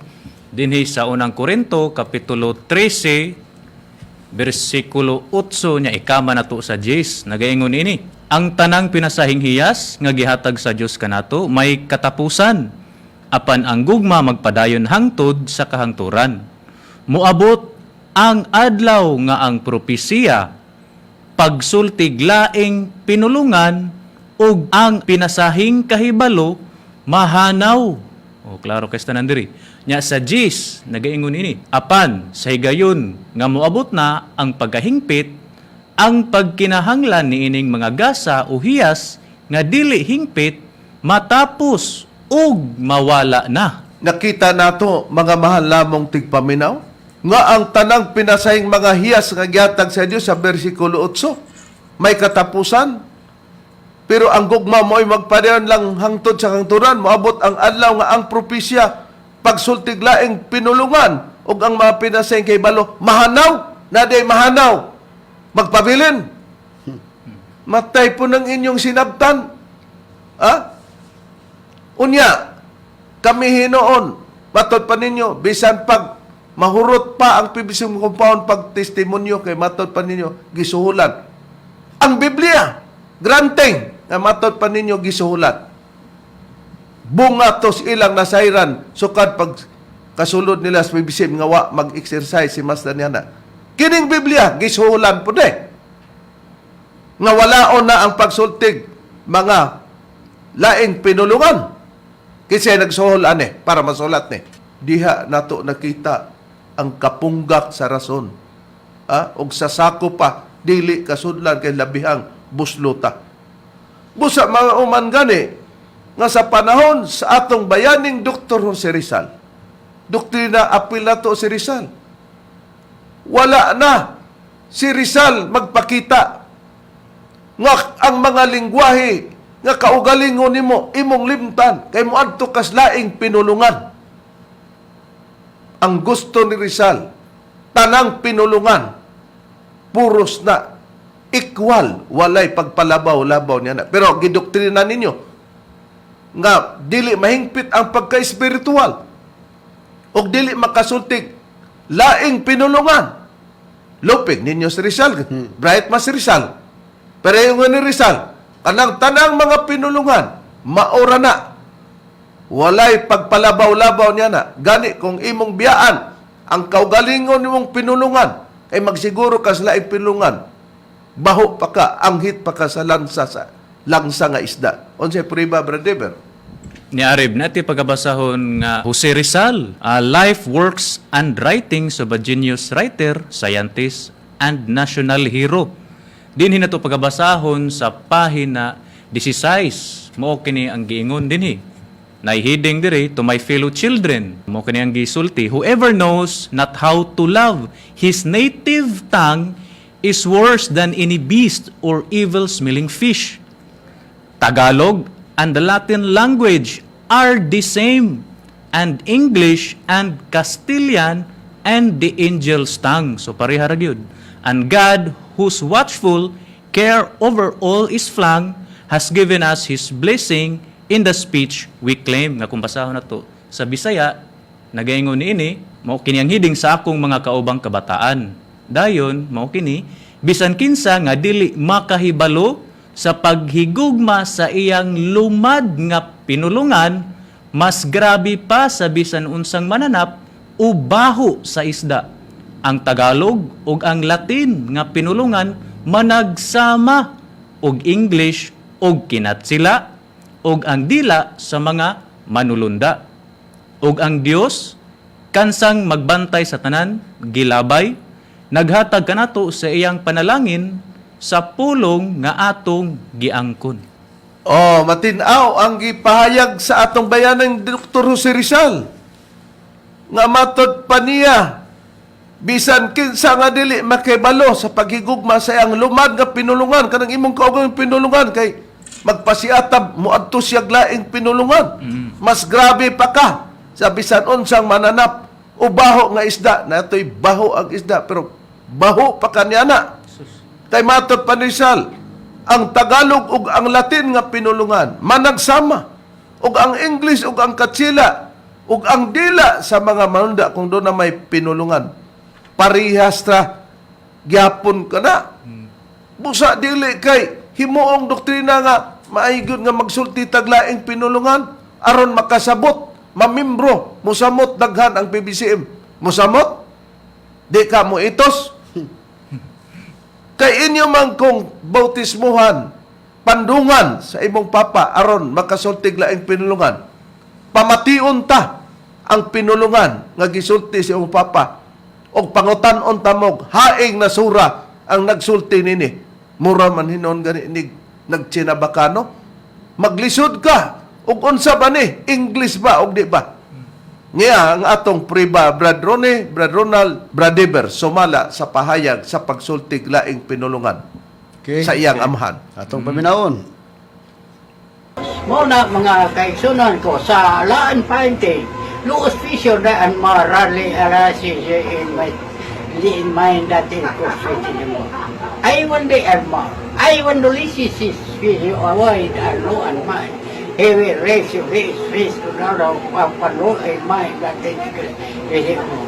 dinhi sa Unang Korinto kapitulo 13 bersikulo 8 nya ikama nato sa 10. Nagaingon ini: "Ang tanang pinasahing hiyas nga gihatag sa Dios kanato may katapusan, apan ang gugma magpadayon hangtod sa kahangturan. Moabot ang adlaw nga ang propesiya, pagsultig laing pinulungan ug ang pinasahing kahibalo mahanaw." O klaro kay tanan diri. Nya sa 10 nagaingon ini: "Apan sa higayon nga moabot na ang pagkahingpit, ang pagkinahanglan niining mga gasa o hiyas nga dili hingpit matapos ug mawala na." Nakita nato, mga mahal lamong tigpaminaw, nga ang tanang pinasahing mga hiyas nga gihatag sa Dios sa bersikulo 8 may katapusan. Pero ang gugma mo'y magpadayon lang hangtod sa kahangturan. Moabot ang adlaw nga ang propesya, pagsultig laing pinulungan ug ang mga pinasahing kahibalo mahanaw na day mahanaw magpabilin. Matay po ng inyong sinabtan. Ah? Unya, kami hinoon, matod pa ninyo, bisan pag mahurot pa ang PBC compound pag testimonyo kay matod pa ninyo, gisuhulan. Ang Biblia, granting, nga matod pa ninyo gisuhulan. Bunga tos ilang nasayran, sukad pag kasulod nila sa PBC nga wa mag-exercise si Master niya. Kining Biblia, gisuhulan po de. Nga walaon na ang pagsultig mga laing pinulungan. Kasi nagsuhol ane para masulat ni. Diha nato nakita ang kapunggak sa rason. Ah, og sa sako pa dili kasudlan kay labihang buslota. Busa mga uman gani nga sa panahon sa atong bayaning Dr. Jose Rizal. Doktrina apil nato si Rizal. Wala na si Rizal magpakita nga ang mga lingwahe nga kaugalingon nimo imong limtan kay moadto kas laing pinulungan. Ang gusto ni Rizal, tanang pinulungan puros na equal, walay pagpalabaw-labaw niya na. Pero gidoktrina ninyo nga dili mahingpit ang pagka-espiritual og dili makasultig laing pinulungan. Lupig ninyo si Rizal, bright mas si Rizal. Pero yung ni Rizal, kanang tanang mga pinulungan, maora na. Walay pagpalabaw-labaw niya na. Gani kung imong biyaan, ang kaugalingon nimong pinulungan, ay magsiguro ka sa laing pinulungan, baho pa ka, anghit pa ka sa lansa sa langsa nga isda. Unsay priba, Brother? Ni Arib nati pagabasahon nga Jose Rizal, a life works and writings of a genius writer, scientist, and national hero. Dinhi nato pagabasahon sa pahina 16. Mao kini ang giingon dinhi. Naihiding diri, "To my fellow children." Mao kini ang gisulti: "Whoever knows not how to love his native tongue is worse than any beast or evil smelling fish. Tagalog and the Latin language are the same, and English and Castilian and the angel's tongue. So pareha ra gyud. And God, whose watchful care over all is flung, has given us His blessing in the speech we claim. Nga kung basahon na to sa Bisaya, nagaingon niini, mao kini ang hiding sa akong mga kaubang kabataan. Dayon, mao kini, bisan kinsa nga dili makahibalo sa paghigugma sa iyang lumad nga pinulungan, mas grabe pa sa bisan unsang mananap o baho sa isda. Ang Tagalog ug ang Latin nga pinulungan managsama og English og kinatsila ug ang dila sa mga manulunda. Ug ang Dios kansang magbantay sa tanan gilabay, naghatag kanato sa iyang panalangin sa pulong nga atong giangkon. Oh, matin-aw ang gipahayag sa atong bayanan Dr. Jose Rizal. Nga matod pa niya, bisan kinsa nga dili makibalo sa paghigugma sa iyang lumad nga pinulungan, kanang imong kaugalingon pinulungan, kay magpasiatab moadto siya laing pinulungan. Mas grabe pa ka sa bisan unsang mananap o baho nga isda. Natoy baho ang isda, pero baho pa kaniya na. Kay matod pa ni Rizal, ang Tagalog ug ang Latin nga pinulungan managsama ug ang English ug ang Katsila ug ang dila sa mga manunda kung doon na may pinulungan. Parihas ra gyapon ka na. Busa dili kay himuong doktrina nga maaygon nga magsulti taglaing pinulungan aron makasabot, mamimbro, musamot daghan ang PBCM. Musamot? Di ka mo itos? Kay inyo man kung bautismuhan, pandungan sa imong papa aron makasultig laing pinulungan. Pamation ta ang pinulungan nga gisulti sa imong papa og pangutan-on ta mog haing nasura ang nagsulti nini. Mura man hinon gani ni nagtsinabakano. Maglisod ka og unsa ba ni? English ba og di ba? Niya ang atong priba, Brad Ronnie, Brad Ronald, Brad Deber, sumala sa pahayag sa pagsultig laing pinulungan sa iyang amahan. Atong paminawon. Mao na, mga kaigsunan ko sa laan painting, luos fisyo na ang marali arasi in my in mind that in mo. I want the arma. I want the lisis is fisyo avoid and no and mind. He will raise you his face to narrow up and no in mind that in mo.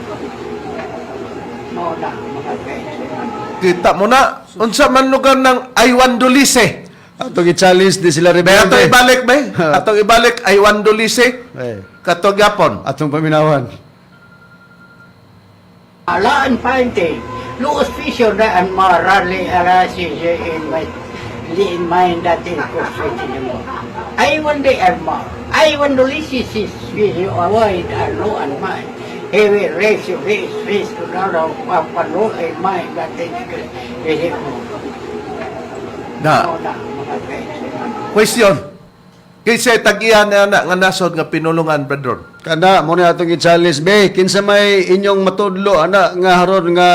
Mao na, mga kaigsunan. Kita mo na, unsa man lugar ng Aywan Dulise. Atong i-challenge di sila May rebelde. atong ibalik ba? Atong ibalik Aywan Dulise. Eh, Katong yapon. atong paminawan. Laan painting, luos fisyo na ang marali arasi in my in mind that in mo. I want the arma. I want the lisis is fisyo avoid and no and mind. He will raise you his face to narrow up and no in mind that in mo. Na, Mao na, mga kaigsunan. Question. Kinsa tag-iya na na nga nasod nga pinulungan, Brad Ron? Kana mo na atong i-challenge be, kinsa may inyong matudlo ana nga haron nga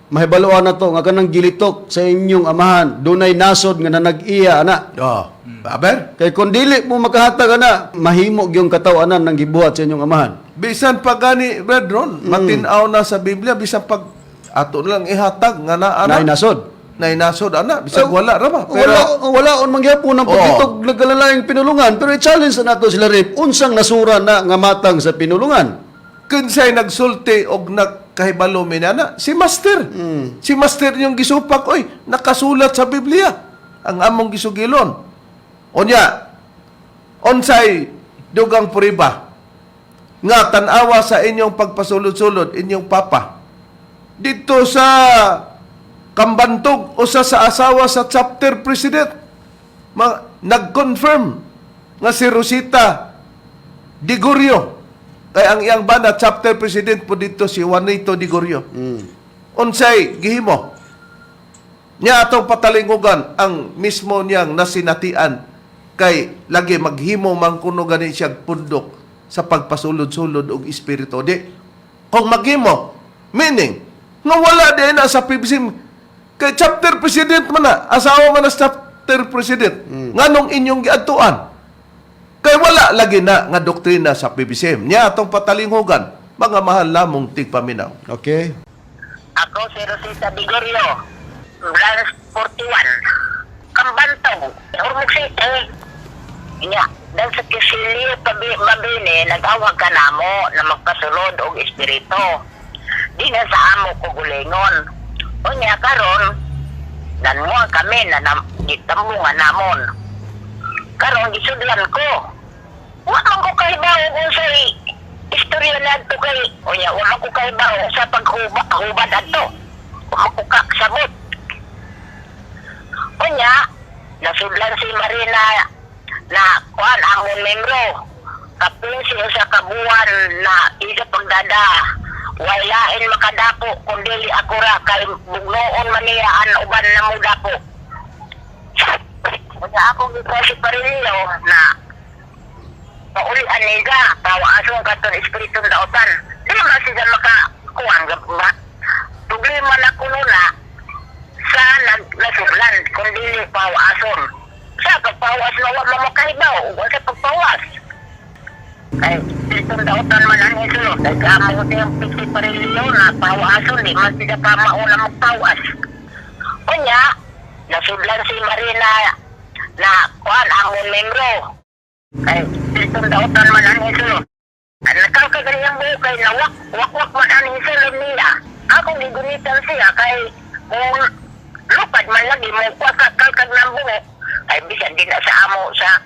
mahibaluan na to nga kanang gilitok sa inyong amahan dunay nasod nga nanag-iya ana. Oh. Aber? Kay kung dili mo makahatag ana, mahimo gyung kataw-anan ng gibuhat sa inyong amahan. Bisan pa gani, Brad Ron, matin-aw na sa Biblia, bisan pag ato na lang ihatag nga naa Naay na. nasod. Naay nasod ana, bisag wala ra ba? Pero Wala wala on mangyapon ang Oo. paglitok nagkalalaing pinulungan, pero i-challenge na nato sila rip unsang nasura na nga matang sa pinulungan. Kinsay nagsulti og nagkahibalo minana, si master. Si master yung gisupak, oy, nakasulat sa Biblia ang among gisugilon. Unya, unsay dugang puriba nga tan-awa sa inyong pagpasulod-sulod inyong papa dito sa Kambantog, usa sa asawa sa chapter president, nag-confirm nga si Rosita Digorio, kay ang iyang bana chapter president po dito si Juanito Digorio. Unsay gihimo niya atong patalingugan ang mismo niyang nasinatian, kay lagi maghimo man kuno gani siya pundok sa pagpasulod-sulod og espiritu di kung maghimo, meaning nga wala din na sa PBC kay chapter president man na, asawa man na sa chapter president, nganong inyong giadtuan? Kay wala lagi na nga doktrina sa PBCM. Nya atong patalinghugan, mga mahal namong tigpaminaw. Okay. Ako si Rosita Bigorio, Branch 41, Kambantog, Ormoc City. Nya, dahil sa Kisilio Mabini, nag-awag ka namo na magpasulod og espiritu. Di na sa amo ko gulingon. Unya karon, nanmuha kami na gitambungan namon. Karon gisudlan ko. Wa man ko kahibaw kung sa istorya na adto kay unya wa man ko kahibaw sa paghuba hubad adto. Wa man ko kasabot. Unya nasudlan si Marina na kuan amon membro. Kapin siya sa kabuan na isa pagdada. Walain makadapo kung dili ako ra kay bugnoon man niya ang uban na mo dapo. Unya ako gito si Parillo na pauli aniga pawaason katon espiritu daotan. Di man sila makakuan ba? Tugli man ako nuna sa nagsudlan kung dili pawaason. Sa pagpawas na wa mo makahibaw, wa sa pagpawas. Kay itong daotan man ang isulod. Kay kamo tiyang piti Parillo na pawaason, di man sila pa mauna magpawas. Unya, nasudlan si Marina na kuan amon membro. Kay itong daotan man ang isulod. Nagkakaganyan buhok kay nawak, wakwak man ang isulod niya. Ako gigunitan siya kay kung lupad man lagi mo kalkag ng buhok ay bisan din na sa amo sa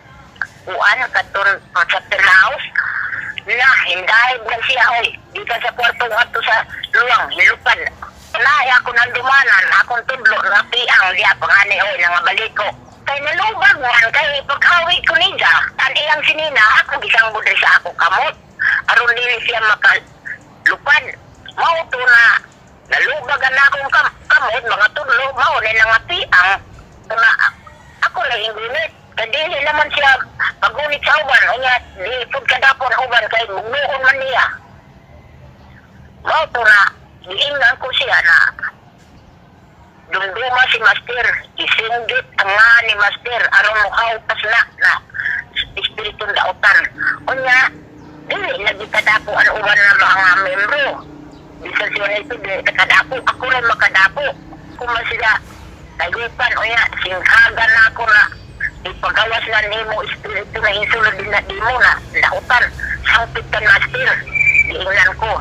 kuan katon sa house na hindayag na siya oy di ka sa kwarto ato sa luwang hilupad na ako nang dumanan akong tudlo na piang diya pangani oy nga baliko kay nalubag man kay paghawi ko niya tan iyang sinina ako gisang budri sa ako kamot aron dili siya makalupad mao to na nalubag ang akong kamot mga tudlo mao ni nga piang na ako lang yung gunit. Kay dili naman siya paggunit sa uban. Unya, di pud kadapon uban kay bugnuon man niya. Mao to na, giingnan ko siya na dumduma si Master, isinggit ang nga ni Master, aron muhawpas na na espiritong daotan. Unya, dili lagi kadapo ang uban na mga membro. Bisan siya na ito, dili kadapo. Ako lang makadapo. Kung man sila, tayupan, unya, singhagan na ako na ipagawas na nimo espiritu na insulod din na dimo na dautan. Sangpit ka, Master. Giingnan ko.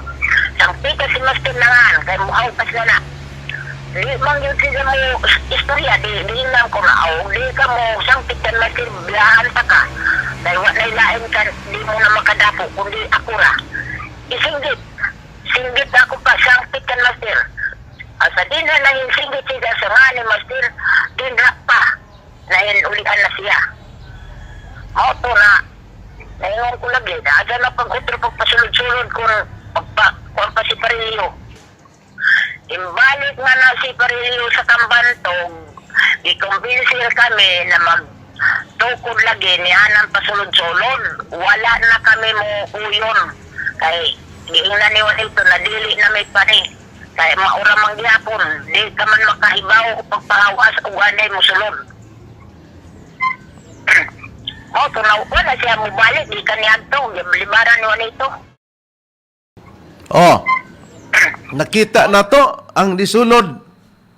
Sangpit ka si Master na nga, kay muhawpas na na. Di man yun sila mo istorya, di lang ko na, oh, di ka mo, sangpit ka master, bilahan pa ka. Dahil wa na'y lain ka, di mo na makadapo, kundi ako ra. Isinggit, singgit ako pa, sangpit ka master. Asa di na nanging singgit siya sa nga ni master, di na pa, nahin ulian na siya. Mao to na, naingon ko lagi, na asa na pag-utro pagpasulod-sulod kung pagpa, kung pa si Parillo. Imbalik man na si Parillo sa Kambantog, gikumbinsil kami na magtukod lagi ni Anang pasulod-sulod. Wala na kami mo uyon. Kay giingnan ni Juanito na dili na may pari. Kay maura mang gihapon, di ka man makahibaw o pagpahawas o anay mo sulod. Mao to na wala siya mobalik, di ka niadto, libaran ni Juanito. Oh. Nakita na to ang nisulod.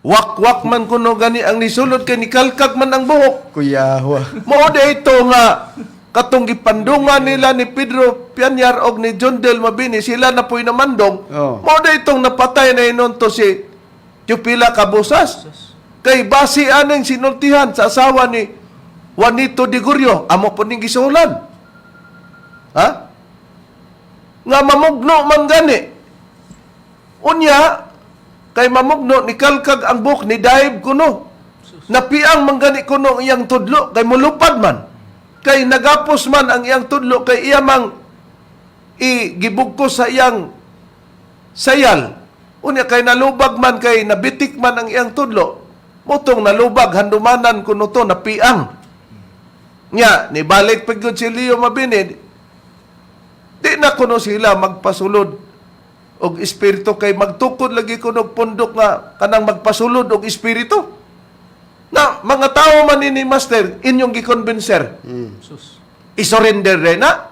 Wakwak man kuno gani ang nisulod kay nikalkag man ang buhok. Kuya Hua. Mao di ito nga katong gipandungan nila ni Pedro Pianyar og ni John Del Mabini sila na po'y namandong. Oh. Mao di itong napatay na inon to si Tupila Cabosas. Kay base aneng sinultihan sa asawa ni Juanito de Gurrio, amo po ning gisulan. Ha? Nga mamugno man gani. Unya, kay mamugno ni kalkag ang buhok ni daib kuno. Napiang man gani kuno ang iyang tudlo kay mulupad man. Kay nagapos man ang iyang tudlo kay iya mang igibugko sa iyang sayal. Unya kay nalubag man kay nabitik man ang iyang tudlo. Mutong nalubag handumanan kuno to napiang. Nya nibalik pag gyud si Leo Mabini. Di na kuno sila magpasulod og espiritu kay magtukod lagi kuno og pundok nga kanang magpasulod og espiritu. Na mga tao man ini master inyong gikonbenser. Sus. I-surrender rin na.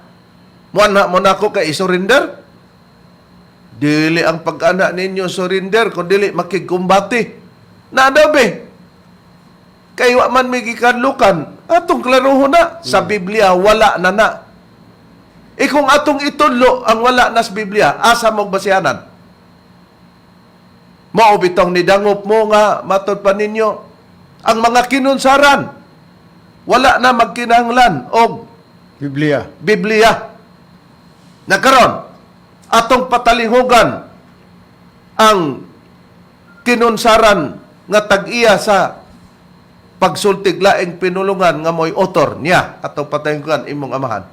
Muana mo na ako kay i-surrender. Dili ang pag-ana ninyo surrender kung dili makigkumbate. Na be. Kay wa man may gikanlukan, atong klarohon na sa Biblia wala na na. E kung atong itudlo ang wala na sa Biblia, asa mo basihanan? Mao bitong nidangop mo nga matod pa ninyo ang mga kinunsaran wala na magkinahanglan og Biblia. Biblia. Nakaron, atong patalihugan ang kinunsaran nga tag-iya sa pagsultig laing pinulungan nga mo'y author niya atong patalihugan imong amahan.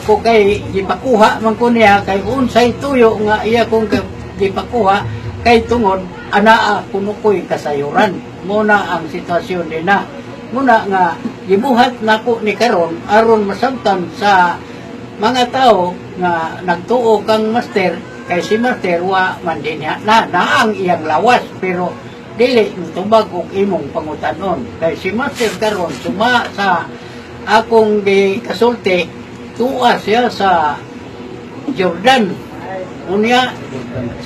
Ako kay gipakuha man ko niya kay unsay tuyo nga iya kong gipakuha kay tungod anaa kuno ko'y kasayuran. Muna ang sitwasyon din na. Muna nga gibuhat nako ni karon aron masabtan sa mga tao nga nagtuo kang master kay si master wa man din niya na naang iyang lawas pero dili tubag og imong pangutanon kay si master karon suma sa akong gikasulti, tuwa siya sa Jordan. Unya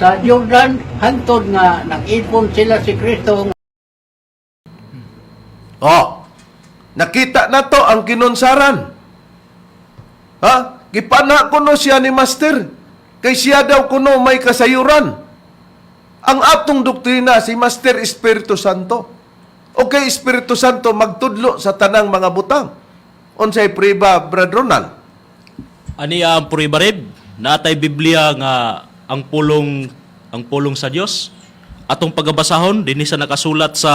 sa Jordan hantod nga nag-ipon sila si Kristo. Oh, nakita na to ang kinunsaran. Ha? Gipana kuno siya ni Master. Kay siya daw kuno may kasayuran. Ang atong doktrina si Master Espiritu Santo. O kay Espiritu Santo magtudlo sa tanang mga butang. Unsay priba, Brad Ronald? Ani ang puribarib, natay Biblia nga ang pulong sa Dios. Atong pagabasahon dinhi sa nakasulat sa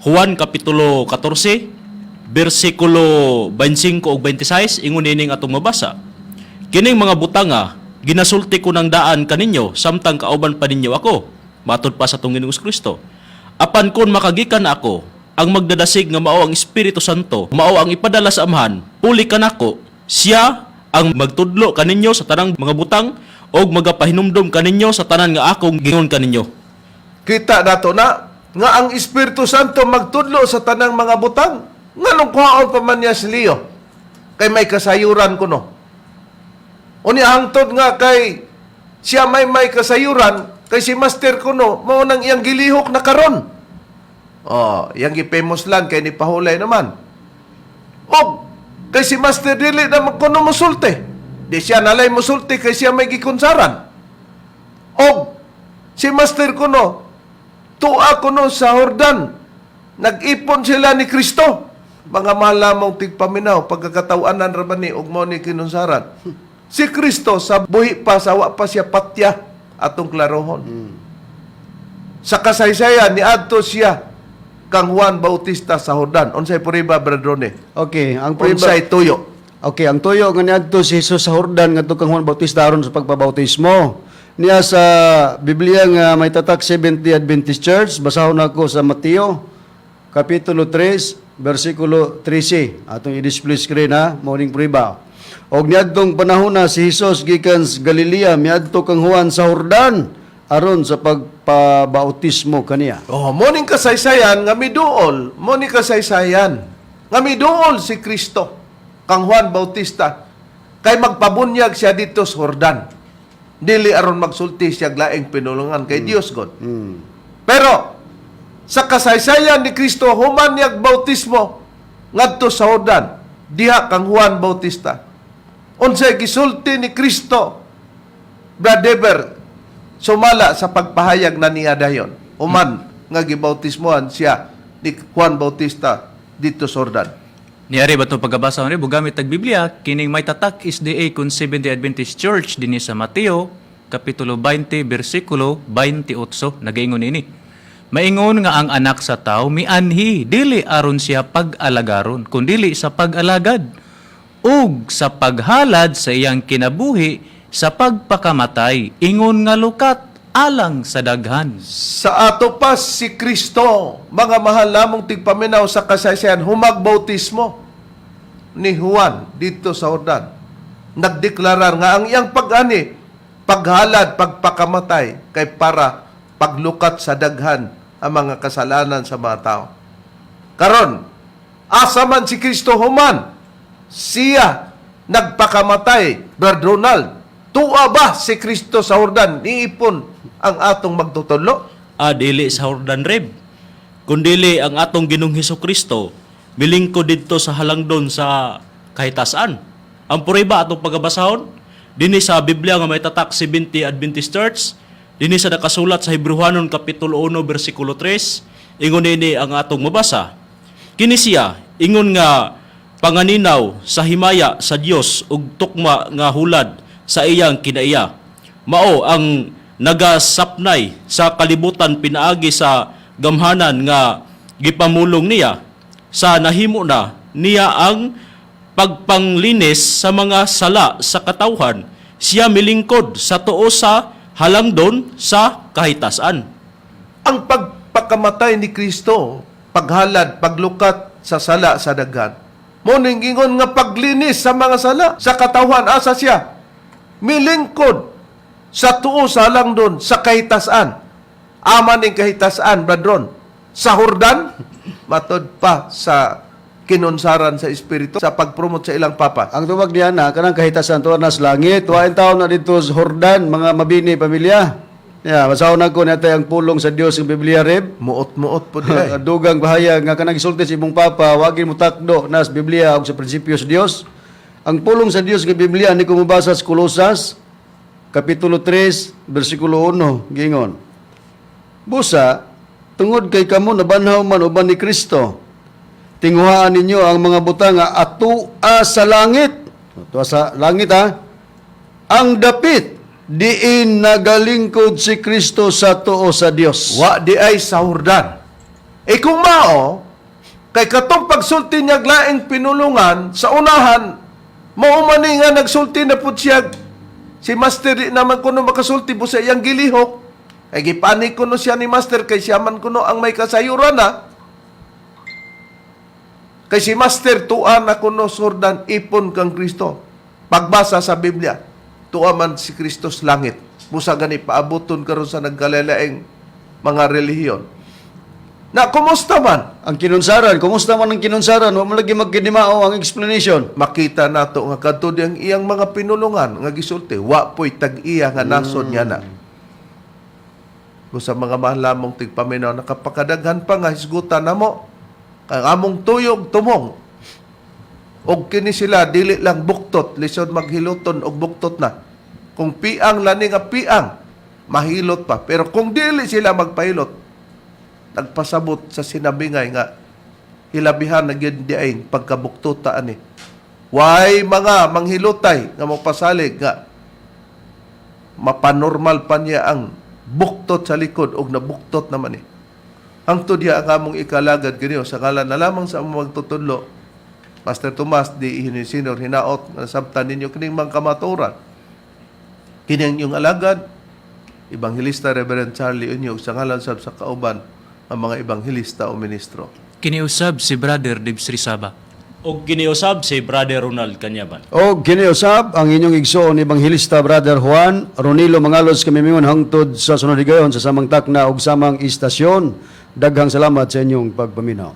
Juan kapitulo 14 bersikulo 25 ug 26, ingon nining atong mabasa. Kining mga butanga ginasulti ko ng daan kaninyo samtang kauban pa ninyo ako, matud pa sa atong Ginoong Kristo. Apan kon makagikan ako, ang magdadasig nga mao ang Espiritu Santo, mao ang ipadala sa Amahan, puli kanako, siya ang magtudlo kaninyo sa tanang mga butang og magapahinumdom kaninyo sa tanan nga akong gingon kaninyo. Kita nato na nga ang Espiritu Santo magtudlo sa tanang mga butang. Nganong kuhaon pa man niya si Leo? Kay may kasayuran kuno. Unya hangtod nga kay siya may kasayuran kay si Master kuno mao nang iyang gilihok na karon. Oh, iyang gipemos lang kay ni pahulay naman. Og kay si Master dili na kuno mosulti. Di siya nalay mosulti kay siya may gikunsaran. Og si Master kuno tua kuno sa Jordan. Nag-ipon sila ni Kristo. Mga malamong tigpaminaw, pagkakatawanan ra ni ug mao ni kinunsaran. Si Kristo sa buhi pa sa wa pa siya patya atong klarohon. Sa kasaysayan niadto siya kang Juan Bautista sa Jordan. Unsay puriba, Brad Rone? Okay, ang puriba. Unsay tuyo? Okay, ang tuyo nga niadto si Jesus sa Jordan ngadto kang Juan Bautista aron sa pagpabautismo. Niya sa Biblia nga may tatak Seventh-day Adventist Church, basahon nako sa Mateo kapitulo 3 bersikulo 13. Atong i-display screen ha, morning puriba. Og niadtong panahon na si Jesus gikan sa Galilea miadto kang Juan sa Jordan aron sa pagpabautismo kaniya. Oh, mo ning kasaysayan nga miduol, mo ning kasaysayan nga miduol si Kristo kang Juan Bautista kay magpabunyag siya dito sa Jordan. Dili aron magsulti siya laing pinulungan kay Dios God. Pero sa kasaysayan ni Kristo human niyag bautismo ngadto sa Jordan diha kang Juan Bautista. Unsay gisulti ni Kristo, Brad Dever, sumala sa pagpahayag na niya dayon human nga gibautismohan siya ni Juan Bautista dito sa Jordan? Niari ba itong pagkabasa ni bugamit tag Biblia kining may tatak SDA kun Seventh-day Adventist Church dinhi sa Mateo kapitulo 20 bersikulo 28 nagaingon ini. Maingon nga ang anak sa tao mianhi dili aron siya pag-alagaron kundili sa pag-alagad ug sa paghalad sa iyang kinabuhi sa pagpakamatay ingon nga lukat alang sa daghan. Sa ato pa si Kristo, mga mahal lamong tigpaminaw, sa kasaysayan, humagbautismo ni Juan dito sa Jordan. Nagdeklarar nga ang iyang pag-ani, paghalad, pagpakamatay, kay para paglukat sa daghan ang mga kasalanan sa mga tao. Karon, asa man si Kristo human? Siya nagpakamatay, Brad Ronald. Tuwa ba si Kristo sa Hordan? Niipon ang atong magtutudlo? Ah, dili sa Jordan Rib. Kundili ang atong Ginoong Hesus Kristo milingkod didto sa halangdon sa kahitasan. Ang puriba atong pagabasahon dinhi sa Biblia nga may tatak 70 Adventist Church, dinhi sa nakasulat sa Hebreohanon kapitulo 1 bersikulo 3, ingon nini ang atong mabasa. Kini siya ingon nga panganinaw sa himaya sa Dios ug tukma nga hulad sa iyang kinaiya. Mao ang nagasapnay sa kalibutan pinaagi sa gamhanan nga gipamulong niya sa nahimo na niya ang pagpanglinis sa mga sala sa katawhan. Siya milingkod sa tuo sa halangdon sa kahitasan. Ang pagpakamatay ni Kristo, paghalad, paglukat sa sala sa daghan. Mo ning ingon nga paglinis sa mga sala sa katawhan, asa siya? Milingkod sa tuo sa langdon sa kahitasan. Ama ning kahitasan, Bradron. Sa Hordan, matod pa sa kinunsaran sa espiritu sa pagpromote sa ilang papa. Ang tubag niya na kanang kahitasan tuwa na sa langit, tuwain taon na dito sa Hordan, mga mabini pamilya. Ya, basahon nako niya ang pulong sa Dios ng Biblia reb. Muot-muot po di ay. Dugang bahaya nga kanang gisulti sa imong papa, wagin mo takdo nas Biblia og sa prinsipyo sa Dios. Ang pulong sa Dios nga Biblia ni kumubasa sa Kolosas kapitulo 3 bersikulo 1 gingon. Busa tungod kay kamo nabanhaw man uban ni Kristo, tinguhaan ninyo ang mga butang nga atua sa langit. Atua sa langit ha. Ang dapit diin nagalingkod si Kristo sa tuo sa Dios. Wa di ay sa Hordan. E kung mao, kay katong pagsulti niya laing pinulungan, sa unahan, mao man ni nga nagsulti na pud siya. Si Master di naman kuno makasulti po sa iyang gilihok. Ay gipanik kuno siya ni Master kay siya man kuno ang may kasayuran na. Kay si Master tuwa na kuno sa Hordan ipon kang Kristo. Pagbasa sa Biblia, tuwa man si Kristo sa langit. Busa gani paabuton karon sa nagkalalaing mga relihiyon. Na kumusta man? Ang kinunsaran, kumusta man ang kinunsaran? Wa man lagi magkinimao ang explanation. Makita nato nga kadto ang iyang mga pinulungan nga gisulti, wa po'y tag-iya nga nasod niya na. Kung sa mga mahal lamong tigpaminaw, nakapakadaghan pa nga hisgutan namo ang among tuyog tumong. Og kini sila dili lang buktot, lisod maghiluton og buktot na. Kung piang lani nga piang, mahilot pa. Pero kung dili sila magpahilot, nagpasabot sa sinabingay nga hilabihan na gyud di ay pagkabuktota ani. Way mga manghilutay nga mopasalig nga mapanormal pa niya ang buktot sa likod og nabuktot naman eh. Hangtod diya ang among ikalagad kaniyo sa ngalan na lamang sa among magtutudlo. Master Tomas di Hinisinor hinaot nga nasabtan ninyo kining mga kamatuoran. Kini ang inyong alagad, Ebanghelista Reverend Charlie Unyo, sa ngalan sab sa kauban ang mga ebanghelista o ministro. Kiniusab si Brother Dibs Rizaba. Og giniusab si Brother Ronald Kanyaban. O giniusab ang inyong igsoon Ebanghelista Brother Juan Ronilo Mangalos kami mingon hangtod sa sunod higayon sa samang takna ug samang istasyon. Daghang salamat sa inyong pagpaminaw.